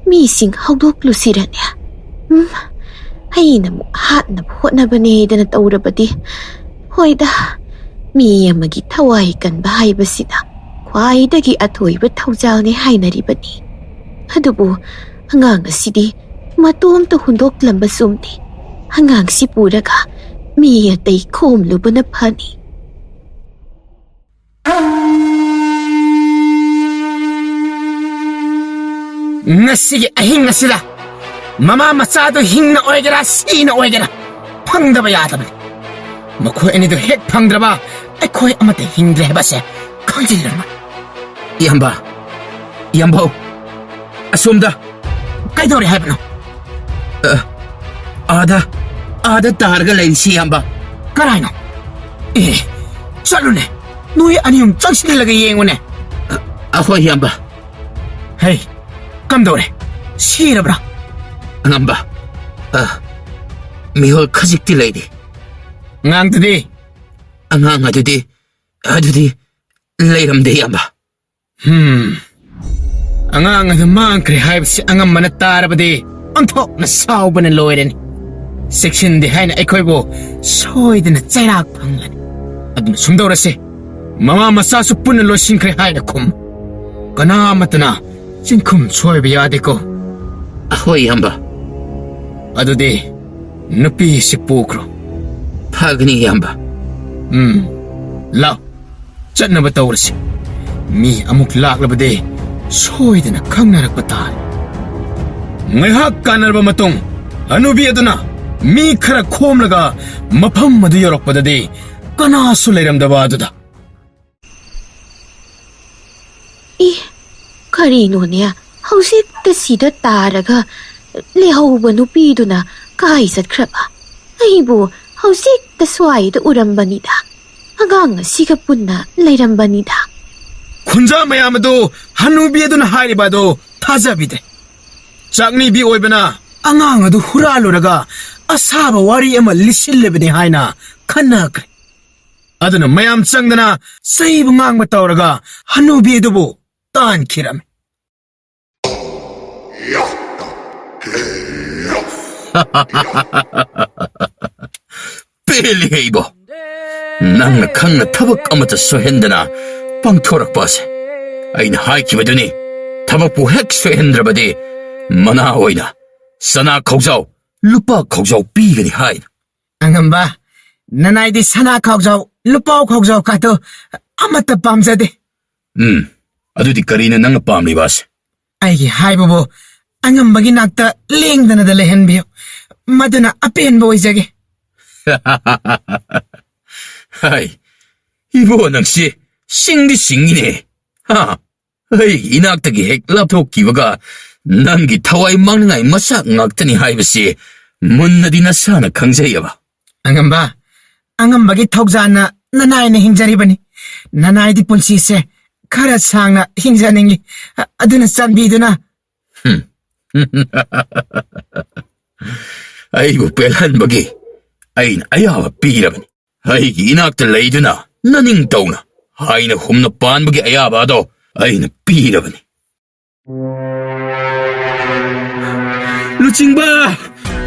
ꯃꯤꯁꯤꯡ ꯍꯧꯗꯣꯛꯂꯨꯁꯤꯔꯅꯦ? ꯎꯝ, ꯑꯩꯅ ꯑꯃꯨꯛ ꯍꯥꯠꯅꯕ ꯍꯣꯠꯅꯕꯅꯦꯗꯅ ꯇꯧꯔꯕꯗꯤ꯫ ꯍꯣꯏꯗ, ꯃꯤ ꯑꯃꯒꯤ ꯊꯋꯥꯏ ꯀꯟꯕ ꯍꯥꯏꯕꯁꯤꯅ ꯈ꯭ꯋꯥꯏꯗꯒꯤ ꯑꯊꯣꯏꯕ ꯊꯧꯖꯥꯜꯅꯤ ꯍꯥꯏꯅꯔꯤꯕꯅꯤ꯫ ꯑꯗꯨꯕꯨ ꯑꯉꯥꯡ ꯑꯁꯤꯗꯤ ꯃꯇꯣꯝꯇ ꯍꯨꯟꯗꯣꯛꯂꯝꯕ ꯆꯨꯝꯗꯦ꯫ ꯑꯉꯥꯡꯁꯤ ꯄꯨꯔꯒ ꯃꯤ ꯑꯇꯩ ꯈꯣꯝꯂꯨꯕꯅ ꯐꯅꯤ꯫" ꯉꯁꯤꯒꯤ ꯑꯍꯤꯡ ꯑꯁꯤꯗ ꯃꯃꯥ ꯃꯆꯥꯗꯨ ꯍꯤꯡꯅ ꯑꯣꯏꯒꯦꯔꯥ, ꯁꯤꯅ ꯑꯣꯏꯒꯦꯔꯥ, ꯐꯪꯗꯕ ꯌꯥꯗꯕꯅꯤ꯫ ꯃꯈꯣꯏ ꯑꯅꯤꯗꯨ ꯍꯦꯛ ꯐꯪꯗ꯭ꯔꯕ, ꯑꯩꯈꯣꯏ ꯑꯃꯠꯇ ꯍꯤꯡꯗ꯭ꯔꯦ ꯍꯥꯏꯕꯁꯦ ꯈꯪꯖꯤꯜꯂꯨ꯫ ꯏꯌꯥꯝꯕ, ꯏꯌꯥꯝꯕꯧ, ꯑꯁꯣꯝꯗ ꯀꯩꯗꯧꯔꯦ ꯍꯥꯏꯕꯅꯣ? ꯑ, ꯑꯥꯗ, ꯑꯥꯗ ꯇꯥꯔꯒ ꯂꯩꯔꯤꯁꯤ, ꯏꯌꯥꯝꯕ꯫ ꯀꯔꯥꯏꯅꯣ? ꯑꯦ, ꯆꯠꯂꯨꯅꯦ꯫ ꯅꯣꯏ ꯑꯅꯤ ꯑꯍꯨꯝ ꯆꯪꯁꯤꯜꯂꯒ ꯌꯦꯡꯉꯨꯅꯦ꯫ ꯑ, ꯑꯍꯣꯏ, ꯏꯌꯥꯝꯕ꯫ ꯍꯩ, ꯀꯝꯗꯧꯔꯦ? ꯁꯤꯔꯕ꯭ꯔꯥ? ꯑꯉꯝꯕ, ꯑ, ꯃꯤꯍꯨꯜ ꯈꯖꯤꯛꯇꯤ ꯂꯩꯔꯤ꯫ ꯑꯉꯥꯡꯗꯨꯗꯤ? ꯑꯉꯥꯡ ꯑꯗꯨꯗꯤ, ꯑꯗꯨꯗꯤ ꯂꯩꯔꯝꯗꯦ, ꯏꯌꯥꯝꯕ꯫ ꯍꯝ꯫ ꯑꯉꯥꯡ ꯑꯗꯨ ꯃꯥꯡꯈ꯭ꯔꯦ ꯍꯥꯏꯕꯁꯤ ꯑꯉꯝꯕꯅ ꯇꯥꯔꯕꯗꯤ ꯑꯣꯟꯊꯣꯛꯅ ꯁꯥꯎꯕꯅ ꯂꯣꯏꯔꯅꯤ꯫ ꯆꯦꯛꯁꯤꯟꯗꯦ ꯍꯥꯏꯅ ꯑꯩꯈꯣꯏꯕꯨ ꯁꯣꯏꯗꯅ ꯆꯩꯔꯥꯛ ꯐꯪꯂꯅꯤ꯫ ꯑꯗꯨꯅ ꯁꯨꯝ ꯇꯧꯔꯁꯤ, ꯃꯃꯥ ꯃꯆꯥꯁꯨ ꯄꯨꯟꯅ ꯂꯣꯏꯁꯤꯟꯈ꯭ꯔꯦ ꯍꯥꯏꯅ ꯈꯨꯝ꯫ ꯀꯅꯥ ꯑꯃꯠꯇꯅ ꯆꯤꯡꯈꯨꯝ ꯁꯣꯏꯕ ꯌꯥꯗꯦꯀꯣ꯫ ꯑꯍꯣꯏ, ꯏꯌꯥꯝꯕ꯫ ꯑꯗꯨꯗꯤ ꯅꯨꯄꯤꯁꯤ ꯄꯨꯈ꯭ꯔꯣ꯫ ꯐꯒꯅꯤ, ꯏꯌꯥꯝꯕ꯫ ꯎꯝ, ꯂꯥꯎ, ꯆꯠꯅꯕ ꯇꯧꯔꯁꯤ꯫ ꯃꯤ ꯑꯃꯨꯛ ꯂꯥꯛꯂꯕꯗꯤ ꯁꯣꯏꯗꯅ ꯈꯪꯅꯔꯛꯄ ꯇꯥꯔꯦ꯫ ꯉꯥꯏꯍꯥꯛ ꯀꯥꯟꯅꯔꯕ ꯃꯇꯨꯡ, ꯍꯅꯨꯕꯤ ꯑꯗꯨꯅ ꯃꯤ ꯈꯔ ꯈꯣꯝꯂꯒ ꯃꯐꯝ ꯑꯗꯨ ꯌꯧꯔꯛꯄꯗꯗꯤ ꯀꯅꯥꯁꯨ ꯂꯩꯔꯝꯗꯕ ꯑꯗꯨꯗ꯫ ꯏ, ꯀꯔꯤꯅꯣꯅꯦ? ꯍꯧꯖꯤꯛꯇ ꯁꯤꯗ ꯇꯥꯔꯒ ꯂꯩꯍꯧꯕ ꯅꯨꯄꯤꯗꯨꯅ ꯀꯥꯏ ꯆꯠꯈ꯭ꯔꯕ? ꯑꯩꯕꯨ ꯍꯧꯖꯤꯛꯇ ꯁ꯭ꯋꯥꯏꯗ ꯎꯔꯝꯕꯅꯤꯗ꯫ ꯑꯉꯥꯡ ꯑꯁꯤꯒ ꯄꯨꯟꯅ ꯂꯩꯔꯝꯕꯅꯤꯗ꯫ ꯈꯨꯟꯖꯥ ꯃꯌꯥꯝ ꯑꯗꯨ ꯍꯅꯨꯕꯤ ꯑꯗꯨꯅ ꯍꯥꯏꯔꯤꯕ ꯑꯗꯨ ꯊꯥꯖꯕꯤꯗꯦ꯫ ꯆꯥꯛꯅꯤꯕꯤ ꯑꯣꯏꯕꯅ ꯑꯉꯥꯡ ꯑꯗꯨ ꯍꯨꯔꯥꯜꯂꯨꯔꯒ ꯑꯁꯥꯕ ꯋꯥꯔꯤ ꯑꯃ ꯂꯤꯁꯤꯜꯂꯤꯕꯅꯤ ꯍꯥꯏꯅ ꯈꯟꯅꯈ꯭ꯔꯦ꯫ ꯑꯗꯨꯅ ꯃꯌꯥꯝ ꯆꯪꯗꯅ ꯆꯩꯕ ꯉꯥꯡꯕ ꯇꯧꯔꯒ ꯍꯅꯨꯕꯤ ꯑꯗꯨꯕꯨ ꯇꯥꯟꯈꯤꯔꯝꯃꯤ꯫ ꯄꯦꯜꯂꯤꯍꯦ ꯏꯕꯣ! ꯅꯪꯅ ꯈꯪꯅ ꯊꯕꯛ ꯑꯃꯠꯇ ꯁꯣꯏꯍꯟꯗꯅ ꯄꯥꯡꯊꯣꯔꯛꯄ ꯑꯁꯦ꯫ ꯑꯩꯅ ꯍꯥꯏꯈꯤꯕꯗꯨꯅꯤ, ꯊꯕꯛꯄꯨ ꯍꯦꯛ ꯁꯣꯏꯍꯟꯗ꯭ꯔꯕꯗꯤ ꯃꯅꯥ ꯑꯣꯏꯅ ꯁꯅꯥ ꯈꯧꯖꯥꯎ, ꯂꯨꯄꯥ ꯈꯧꯖꯥꯎ ꯄꯤꯒꯅꯤ ꯍꯥꯏꯅ꯫ ꯑꯉꯝꯕ, ꯅꯅꯥꯏꯗꯤ ꯁꯅꯥ ꯈꯧꯖꯥꯎ, ꯂꯨꯄꯥ ꯈꯧꯖꯥꯎ ꯀꯥꯗꯣ ꯑꯃꯠꯇ ꯄꯥꯝꯖꯗꯦ꯫ ꯎꯝ, ꯑꯗꯨꯗꯤ ꯀꯔꯤꯅꯣ ꯅꯪꯅ ꯄꯥꯝꯂꯤꯕ ꯑꯁꯦ? ꯑꯩꯒꯤ ꯍꯥꯏꯕꯕꯨ ꯑꯉꯝꯕꯒꯤ ꯅꯥꯛꯇ ꯂꯦꯡꯗꯅꯗ ꯂꯩꯍꯟꯕꯤꯌꯨ, ꯃꯗꯨꯅ ꯑꯄꯦꯟꯕ ꯑꯣꯏꯖꯒꯦ꯫ ꯍꯥꯏ, ꯏꯕꯣ ꯅꯪꯁꯤ ꯁꯤꯡꯗꯤ ꯁꯤꯡꯉꯤꯅꯦ꯫ ꯍꯥ? ꯑꯩꯒꯤ ꯏꯅꯥꯛꯇꯒꯤ ꯍꯦꯛ ꯂꯥꯞꯊꯣꯛꯈꯤꯕꯒ ꯅꯪꯒꯤ ꯊꯋꯥꯏ ꯃꯥꯡꯅꯤꯡꯉꯥꯏ ꯃꯆꯥꯛ ꯉꯥꯛꯇꯅꯤ ꯍꯥꯏꯕꯁꯤ ꯃꯨꯟꯅꯗꯤ ꯅꯁꯥꯅ ꯈꯪꯖꯩꯑꯕ꯫ ꯑꯉꯝꯕ, ꯑꯉꯝꯕꯒꯤ ꯊꯧꯖꯥꯜꯅ ꯅꯅꯥꯏꯅ ꯍꯤꯡꯖꯔꯤꯕꯅꯤ꯫ ꯅꯅꯥꯏꯗꯤ ꯄꯨꯟꯁꯤꯁꯦ ꯈꯔ ꯁꯥꯡꯅ ꯍꯤꯡꯖꯅꯤꯡꯏ꯫ ꯑ-, ꯑꯗꯨꯅ ꯆꯥꯟꯕꯤꯗꯨꯅ꯫ ꯍꯨꯝ꯫ ꯑꯩꯕꯨ ꯄꯦꯜꯍꯟꯕꯒꯤ ꯑꯩꯅ ꯑꯌꯥꯕ ꯄꯤꯔꯕꯅꯤ꯫ ꯑꯩꯒꯤ ꯏꯅꯥꯛꯇ ꯂꯩꯗꯨꯅ ꯅꯅꯤꯡꯇꯧꯅ ꯍꯥꯏꯅ ꯍꯨꯝꯅ ꯄꯥꯟꯕꯒꯤ ꯑꯌꯥꯕ ꯑꯗꯣ ꯑꯩꯅ ꯄꯤꯔꯕꯅꯤ꯫ ꯂꯨꯆꯤꯡꯕ!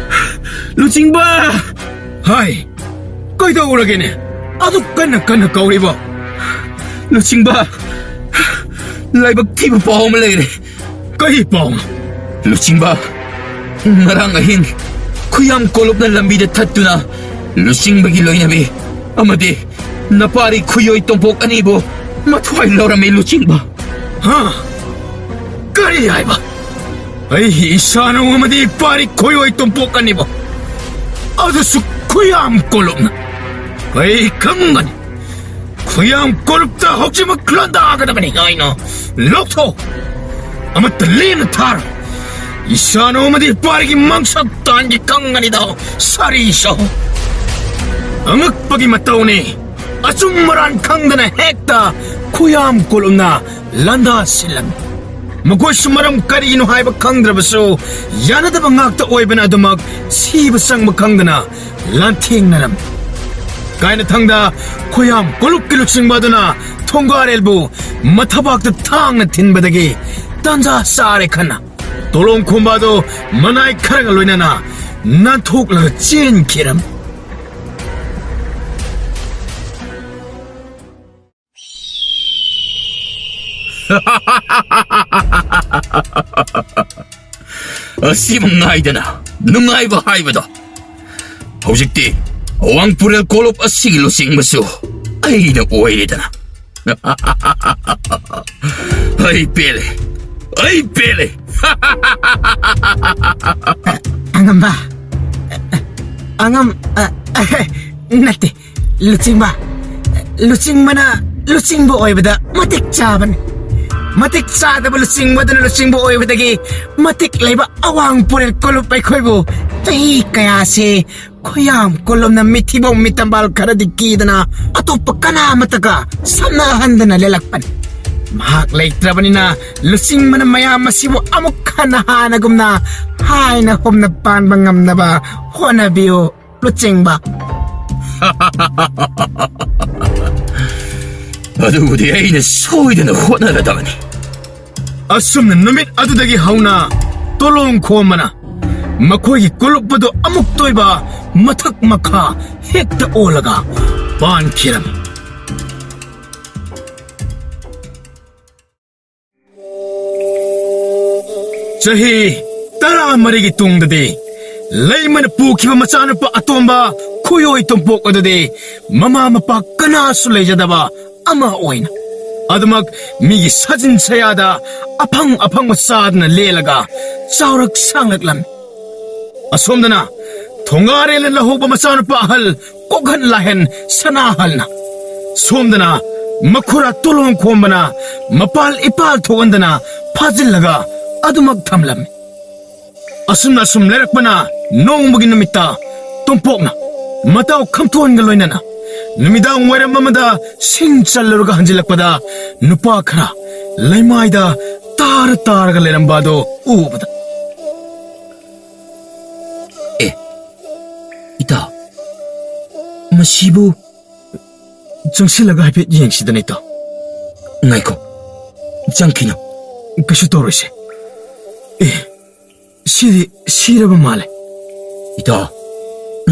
ꯂꯨꯆꯤꯡꯕ! ꯍꯥꯏ, ꯀꯩꯗꯧꯔꯒꯦꯅꯦ? ꯑꯗꯨꯛ ꯀꯟꯅ ꯀꯟꯅ ꯀꯧꯔꯤꯕꯣ? ꯂꯨꯆꯤꯡꯕ, ꯂꯥꯏꯕꯛ ꯊꯤꯕ ꯄꯥꯎ ꯑꯃ ꯂꯩꯔꯦ꯫ ꯀꯔꯤ ꯄꯥꯎꯅꯣ? ꯂꯨꯆꯤꯡꯕ, ꯉꯔꯥꯡ ꯑꯍꯤꯡ ꯈꯨꯌꯥꯝ ꯀꯣꯂꯨꯞꯅ ꯂꯝꯕꯤꯗ ꯊꯠꯇꯨꯅ ꯂꯨꯆꯤꯡꯕꯒꯤ ꯂꯣꯏꯅꯕꯤ ꯑꯃꯗꯤ ꯅꯄꯥꯔꯤ ꯈꯨꯌꯣꯏ ꯇꯣꯝꯄꯣꯛ ꯑꯅꯤꯕꯨ ꯃꯊ꯭ꯋꯥꯏ ꯂꯧꯔꯝꯃꯤ, ꯂꯨꯆꯤꯡꯕ꯫ ꯍꯥ? ꯀꯔꯤ ꯍꯥꯏꯕ? ꯑꯩꯒꯤ ꯏꯁꯥꯅꯧ ꯑꯃꯗꯤ ꯏꯄꯥꯔꯤ ꯈꯨꯌꯣꯏ ꯇꯣꯝꯄꯣꯛ ꯑꯅꯤꯕꯨ, ꯑꯗꯨꯁꯨ ꯈꯨꯌꯥꯝ ꯀꯣꯂꯨꯞꯅ꯫ ꯑꯩ ꯈꯪꯒꯅꯤ꯫ ꯈꯨꯌꯥꯝ ꯀꯣꯂꯨꯞꯇ ꯍꯧꯖꯤꯛꯃꯛ ꯂꯥꯟꯗꯥꯒꯗꯕꯅꯤ꯫ ꯍꯥꯏꯅ ꯂꯧꯊꯣꯛ꯫ ꯑꯃꯠꯇ ꯂꯦꯝꯅ ꯊꯥꯔꯣꯏ꯫ ꯏꯁꯥꯅꯧ ꯑꯃꯗꯤ ꯏꯄꯥꯔꯤꯒꯤ ꯃꯪꯁꯛ ꯇꯥꯟꯒꯤ ꯀꯪꯒꯅꯤꯗꯣ, ꯁꯥꯔꯤ ꯁꯍꯨ꯫ ꯑꯉꯛꯄꯒꯤ ꯃꯇꯧꯅꯤ꯫ ꯑꯆꯨꯝ ꯑꯔꯥꯟ ꯈꯪꯗꯅ ꯍꯦꯛꯇ ꯈꯨꯌꯥꯝ ꯀꯣꯂꯨꯞꯅ ꯂꯥꯟꯗꯥ ꯁꯤꯜꯂꯝꯃꯤ꯫ ꯃꯈꯣꯏꯁꯨ ꯃꯔꯝ ꯀꯔꯤꯒꯤꯅꯣ ꯍꯥꯏꯕ ꯈꯪꯗ꯭ꯔꯕꯁꯨ, ꯌꯥꯅꯗꯕ ꯉꯥꯛꯇ ꯑꯣꯏꯕꯅ ꯑꯗꯨꯃꯛ ꯁꯤꯕ ꯆꯪꯕ ꯈꯪꯗꯅ ꯂꯥꯟꯊꯦꯡꯅꯔꯝꯃꯤ꯫ ꯀꯥꯏꯅꯊꯪꯗ ꯈꯨꯌꯥꯝ ꯀꯣꯂꯨꯞꯀꯤ ꯂꯨꯆꯤꯡꯕ ꯑꯗꯨꯅ ꯊꯣꯡꯒꯥꯔꯦꯜꯕꯨ ꯃꯊꯕꯥꯛꯇ ꯊꯥꯡꯅ ꯊꯤꯟꯕꯗꯒꯤ ꯇꯥꯟꯖꯥ ꯆꯥꯔꯦ ꯈꯟꯅ ꯇꯣꯂꯣꯝ ꯈꯣꯝꯕ ꯑꯗꯨ ꯃꯅꯥꯏ ꯈꯔꯒ ꯂꯣꯏꯅꯅ ꯅꯥꯟꯊꯣꯛꯂꯒ ꯆꯦꯟꯈꯤꯔꯝꯃꯤ꯫ ꯑꯁꯤꯕꯨ ꯉꯥꯏꯗꯅ ꯅꯨꯡꯉꯥꯏꯕ ꯍꯥꯏꯕꯗꯣ꯫ ꯍꯧꯖꯤꯛꯇꯤ ꯑꯋꯥꯡ ꯄꯨꯔꯦꯜ ꯀꯣꯂꯨꯞ ꯑꯁꯤꯒꯤ ꯂꯨꯆꯤꯡꯕꯁꯨ ꯑꯩꯅ ꯑꯣꯏꯔꯦꯗꯅ꯫ ꯑꯩ ꯄꯦꯜꯂꯦ, ꯑꯩ ꯄꯦꯜꯂꯦ꯫ ꯑꯉꯝꯕ, ꯑꯉꯝ-, ꯑ, ꯑ, ꯅꯠꯇꯦ, ꯂꯨꯆꯤꯡꯕ꯫ ꯂꯨꯆꯤꯡꯕꯅ ꯂꯨꯆꯤꯡꯕ ꯑꯣꯏꯕꯗ ꯃꯇꯤꯛ ꯆꯥꯕꯅꯤ꯫ ꯃꯇꯤꯛ ꯆꯥꯗꯕ ꯂꯨꯆꯤꯡꯕꯗꯨꯅ ꯂꯨꯆꯤꯡꯕ ꯑꯣꯏꯕꯗꯒꯤ ꯃꯇꯤꯛ ꯂꯩꯕ ꯑꯋꯥꯡ ꯄꯨꯔꯦꯜ ꯀꯣꯂꯨꯞ ꯑꯩꯈꯣꯏꯕꯨ ꯆꯍꯤ ꯀꯌꯥꯁꯦ ꯈꯨꯌꯥꯝ ꯀꯣꯂꯨꯞꯅ ꯃꯤꯊꯤꯕꯣꯡ ꯃꯤꯇꯝꯕꯥꯜ ꯈꯔꯗꯤ ꯀꯤꯗꯅ ꯑꯇꯣꯞꯄ ꯀꯅꯥ ꯑꯃꯠꯇꯒ ꯁꯝꯅꯍꯟꯗꯅ ꯂꯦꯜꯂꯛꯄꯅꯤ꯫ ꯃꯍꯥꯛ ꯂꯩꯇ꯭ꯔꯕꯅꯤꯅ ꯂꯨꯆꯤꯡꯕꯅ ꯃꯌꯥꯝ ꯑꯁꯤꯕꯨ ꯑꯃꯨꯛ ꯍꯟꯅ ꯍꯥꯟꯅꯒꯨꯝꯅ ꯍꯥꯏꯅ ꯍꯨꯝꯅ ꯄꯥꯟꯕ ꯉꯝꯅꯕ ꯍꯣꯠꯅꯕꯤꯌꯨ꯫ ꯂꯨꯆꯤꯡꯕ꯫ ꯑꯗꯨꯕꯨꯗꯤ ꯑꯩꯅ ꯁꯣꯏꯗꯅ ꯍꯣꯠꯅꯔꯗꯕꯅꯤ꯫ ꯑꯁꯨꯝꯅ ꯅꯨꯃꯤꯠ ꯑꯗꯨꯗꯒꯤ ꯍꯧꯅ ꯇꯣꯂꯣꯡ ꯈꯣꯝꯕꯅ ꯃꯈꯣꯏꯒꯤ ꯀꯣꯂꯨꯞ ꯑꯗꯨ ꯑꯃꯨꯛꯇ ꯑꯣꯏꯕ ꯃꯊꯛ ꯃꯈꯥ ꯍꯦꯛꯇ ꯑꯣꯜꯂꯒ ꯄꯥꯟꯈꯤꯔꯝꯃꯤ꯫ ꯆꯍꯤ ꯇꯔꯥꯃꯔꯤꯒꯤ ꯇꯨꯡꯗꯗꯤ ꯂꯩꯃꯅ ꯄꯨꯈꯤꯕ ꯃꯆꯥꯅꯨꯄꯥ ꯑꯇꯣꯝꯕ ꯈꯨꯌꯣꯏ ꯇꯣꯝꯄꯣꯛ ꯑꯗꯨꯗꯤ ꯃꯃꯥ ꯃꯄꯥ ꯀꯅꯥꯁꯨ ꯂꯩꯖꯗꯕ ꯑꯃ ꯑꯣꯏꯅ ꯑꯗꯨꯃꯛ ꯃꯤꯒꯤ ꯁꯥꯖꯤꯟ ꯁꯌꯥꯗ ꯑꯐꯪ ꯑꯐꯪꯕ ꯆꯥꯗꯨꯅ ꯂꯦꯜꯂꯒ ꯆꯥꯎꯔꯛ ꯁꯥꯡꯂꯛꯂꯝꯃꯤ꯫ ꯑꯁꯣꯝꯗꯅ ꯊꯣꯡꯒꯥꯔꯦꯜꯅ ꯂꯧꯍꯧꯕ ꯃꯆꯥꯅꯨꯄꯥ ꯑꯍꯜ ꯀꯣꯛꯍꯟ ꯂꯥꯏꯍꯟ ꯁꯅꯥꯍꯜꯅ, ꯁꯣꯝꯗꯅ ꯃꯈꯨꯔꯥ ꯇꯣꯂꯣꯡ ꯈꯣꯝꯕꯅ ꯃꯄꯥꯜ ꯏꯄꯥꯜ ꯊꯣꯛꯍꯟꯗꯅ ꯐꯥꯖꯤꯜꯂꯒ ꯑꯗꯨꯃꯛ ꯊꯝꯂꯝꯃꯤ꯫ ꯑꯁꯨꯝꯅ ꯑꯁꯨꯝ ꯂꯩꯔꯛꯄꯅ ꯅꯣꯡꯃꯒꯤ ꯅꯨꯃꯤꯠꯇ ꯇꯣꯝꯄꯣꯛꯅ ꯃꯇꯥꯎ ꯈꯝꯊꯣꯟꯒ ꯂꯣꯏꯅꯅ ꯅꯨꯃꯤꯗꯥꯡ ꯋꯥꯏꯔꯝ ꯑꯃꯗ ꯁꯤꯡ ꯆꯜꯂꯨꯔꯒ ꯍꯟꯖꯤꯜꯂꯛꯄꯗ ꯅꯨꯄꯥ ꯈꯔ ꯂꯩꯃꯥꯏꯗ ꯇꯥꯔ ꯇꯥꯔꯒ ꯂꯩꯔꯝꯕ ꯑꯗꯨ ꯎꯕꯗ, "ꯑꯦ, ꯏꯇꯥꯎ, ꯃꯁꯤꯕꯨ ꯆꯪꯁꯤꯜꯂꯒ ꯍꯥꯏꯐꯦꯠ ꯌꯦꯡꯁꯤꯗꯅ, ꯏꯇꯥꯎ꯫ ꯉꯥꯏꯈꯣ, ꯆꯪꯈꯤꯅꯨ, ꯀꯩꯁꯨ ꯇꯧꯔꯣꯏꯁꯦ꯫ ꯑꯦ, ꯁꯤꯗꯤ ꯁꯤꯔꯕ ꯃꯥꯜꯂꯦ꯫ ꯏꯇꯥꯎ,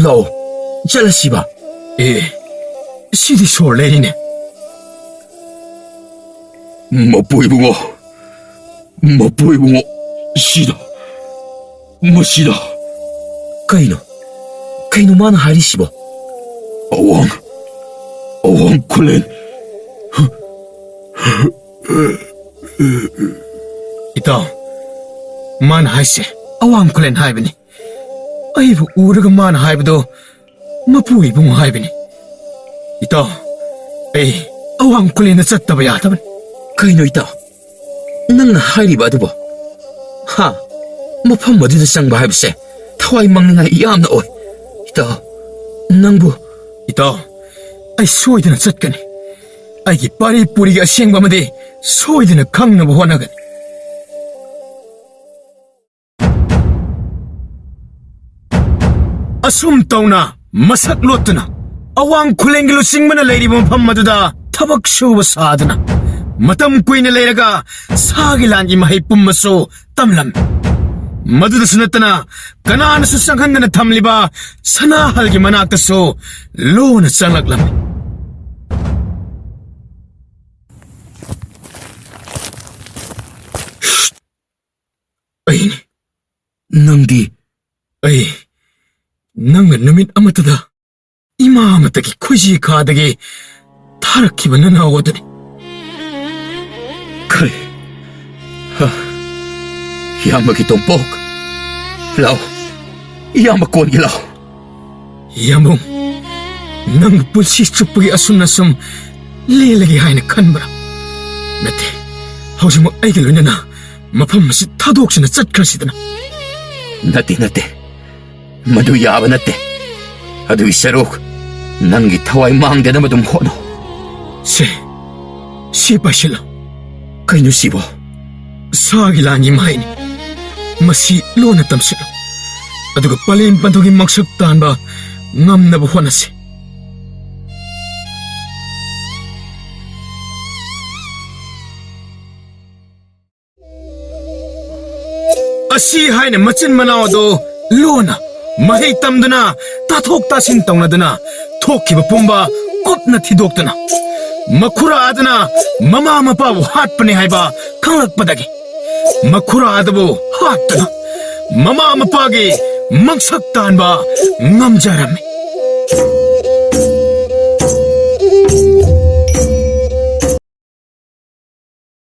ꯂꯥꯛꯑꯣ, ꯆꯠꯂꯁꯤꯕ꯫ ꯑꯦ, ꯁꯤꯗꯤ ꯁꯣꯔ ꯂꯩꯔꯤꯅꯦ꯫ ꯃꯄꯨ ꯏꯕꯨꯡꯉꯣ, ꯃꯄꯨ ꯏꯕꯨꯡꯉꯣ, ꯁꯤꯗ, ꯃꯁꯤꯗ꯫ ꯀꯩꯅꯣ? ꯀꯩꯅꯣ ꯃꯥꯅ ꯍꯥꯏꯔꯤꯁꯤꯕꯣ? ꯑꯋꯥꯡ, ꯑꯋꯥꯡ ꯈꯨꯂꯦꯟ꯫ ꯏꯇꯥꯎ, ꯃꯥꯅ ꯍꯥꯏꯁꯦ ꯑꯋꯥꯡ ꯈꯨꯂꯦꯟ ꯍꯥꯏꯕꯅꯤ꯫ ꯑꯩꯕꯨ ꯎꯔꯒ ꯃꯥꯅ ꯍꯥꯏꯕꯗꯣ ꯃꯄꯨ ꯏꯕꯨꯡꯉꯣ ꯍꯥꯏꯕꯅꯤ꯫ ꯏꯇꯥꯎ, ꯑꯩ ꯑꯋꯥꯡ ꯈꯨꯂꯦꯟꯗ ꯆꯠꯇꯕ ꯌꯥꯗꯕꯅꯤ꯫ ꯀꯩꯅꯣ ꯏꯇꯥꯎ? ꯅꯪꯅ ꯍꯥꯏꯔꯤꯕ ꯑꯗꯨꯕꯨ? ꯍꯥ? ꯃꯐꯝ ꯑꯗꯨꯗ ꯆꯪꯕ ꯍꯥꯏꯕꯁꯦ ꯊꯋꯥꯏ ꯃꯥꯡꯅꯤꯡꯉꯥꯏ ꯌꯥꯝꯅ ꯑꯣꯏ꯫ ꯏꯇꯥꯎ, ꯅꯪꯕꯨ... ꯏꯇꯥꯎ, ꯑꯩ ꯁꯣꯏꯗꯅ ꯆꯠꯀꯅꯤ꯫ ꯑꯩꯒꯤ ꯄꯥꯔꯤ ꯄꯨꯔꯤꯒꯤ ꯑꯁꯦꯡꯕ ꯑꯃꯗꯤ ꯁꯣꯏꯗꯅ ꯈꯪꯅꯕ ꯍꯣꯠꯅꯒꯅꯤ꯫ ꯑꯁꯨꯝ ꯇꯧꯅ ꯃꯁꯛ ꯂꯣꯠꯇꯨꯅ ꯑꯋꯥꯡ ꯈꯨꯂꯦꯟꯒꯤ ꯂꯨꯆꯤꯡꯕꯅ ꯂꯩꯔꯤꯕ ꯃꯐꯝ ꯑꯗꯨꯗ ꯊꯕꯛ ꯁꯨꯕ ꯁꯥꯗꯨꯅ ꯃꯇꯝ ꯀꯨꯏꯅ ꯂꯩꯔꯒ ꯁꯥꯒꯤ ꯂꯥꯟꯒꯤ ꯃꯍꯩ ꯄꯨꯝꯕꯁꯨ ꯇꯝꯂꯝꯃꯤ꯫ ꯃꯗꯨꯗꯁꯨ ꯅꯠꯇꯅ ꯀꯅꯥꯅꯁꯨ ꯆꯪꯍꯟꯗꯅ ꯊꯝꯂꯤꯕ ꯁꯅꯥꯍꯜꯒꯤ ꯃꯅꯥꯛꯇꯁꯨ ꯂꯣꯟꯅ ꯆꯪꯂꯛꯂꯝꯃꯤ꯫ ꯑꯩꯅꯤ꯫ ꯅꯪꯗꯤ? ꯑꯩ ꯅꯪꯅ ꯅꯨꯃꯤꯠ ꯑꯃꯠꯇꯗ ꯏꯃꯥ ꯑꯃꯠꯇꯒꯤ ꯈꯣꯏꯖꯤ ꯈꯥꯗꯒꯤ ꯊꯥꯔꯛꯈꯤꯕ ꯅꯅꯥꯎ ꯑꯗꯨꯅꯤ꯫ ꯀꯔꯤ? ꯍ, ꯏꯌꯥꯝꯕꯒꯤ ꯇꯣꯝꯄꯣꯛ, ꯂꯥꯎ, ꯏꯌꯥꯝꯕ ꯀꯣꯟꯒꯤ ꯂꯥꯎ꯫ ꯌꯥꯝꯕꯨꯡ, ꯅꯪ ꯄꯨꯟꯁꯤ ꯆꯨꯞꯄꯒꯤ ꯑꯁꯨꯝꯅ ꯁꯨꯝ ꯂꯦꯜꯂꯒꯦ ꯍꯥꯏꯅ ꯈꯟꯕ꯭ꯔꯥ? ꯅꯠꯇꯦ, ꯍꯧꯖꯤꯛꯃꯛ ꯑꯩꯒ ꯂꯣꯏꯅꯅ ꯃꯐꯝ ꯑꯁꯤ ꯊꯥꯗꯣꯛꯇꯨꯅ ꯆꯠꯈ꯭ꯔꯁꯤꯗꯅ꯫ ꯅꯠꯇꯦ, ꯅꯠꯇꯦ, ꯃꯗꯨ ꯌꯥꯕ ꯅꯠꯇꯦ꯫ ꯑꯗꯨꯒꯤ ꯁꯔꯨꯛ ꯅꯪꯒꯤ ꯊꯋꯥꯏ ꯃꯥꯡꯗꯅꯕ ꯑꯗꯨꯝ ꯍꯣꯠꯅꯧ꯫ ꯁꯦ, ꯁꯤ ꯄꯥꯏꯁꯤꯜꯂꯣ꯫ ꯀꯩꯅꯣ ꯁꯤꯕꯣ? ꯁꯥꯒꯤ ꯂꯥꯟꯒꯤ ꯃꯍꯩꯅꯤ꯫ ꯃꯁꯤ ꯂꯣꯟꯅ ꯇꯝꯁꯤꯜꯂꯨ꯫ ꯑꯗꯨꯒ ꯄꯂꯦꯝ ꯄꯟꯊꯨꯡꯒꯤ ꯃꯪꯁꯛ ꯇꯥꯟꯕ ꯉꯝꯅꯕ ꯍꯣꯠꯅꯁꯤ꯫ ꯑꯁꯤ ꯍꯥꯏꯅ ꯃꯆꯤꯟ ꯃꯅꯥꯎ ꯑꯗꯨ ꯂꯣꯟꯅ ꯃꯍꯩ ꯇꯝꯗꯨꯅ, ꯇꯥꯊꯣꯛ ꯇꯥꯁꯤꯟ ꯇꯧꯅꯗꯨꯅ, ꯊꯣꯛꯈꯤꯕ ꯄꯨꯝꯕ ꯀꯨꯞꯅ ꯊꯤꯗꯣꯛꯇꯨꯅ, ꯃꯈꯨꯔꯥ ꯑꯗꯨꯅ ꯃꯃꯥ ꯃꯄꯥꯕꯨ ꯍꯥꯠꯄꯅꯤ ꯍꯥꯏꯕ ꯈꯪꯂꯛꯄꯗꯒꯤ, ꯃꯈꯨꯔꯥ ꯑꯗꯨꯕꯨ ꯍꯥꯠꯇꯨꯅ ꯃꯃꯥ ꯃꯄꯥꯒꯤ ꯃꯪꯁꯛ ꯇꯥꯟꯕ ꯉꯝꯖꯔꯝꯃꯤ꯫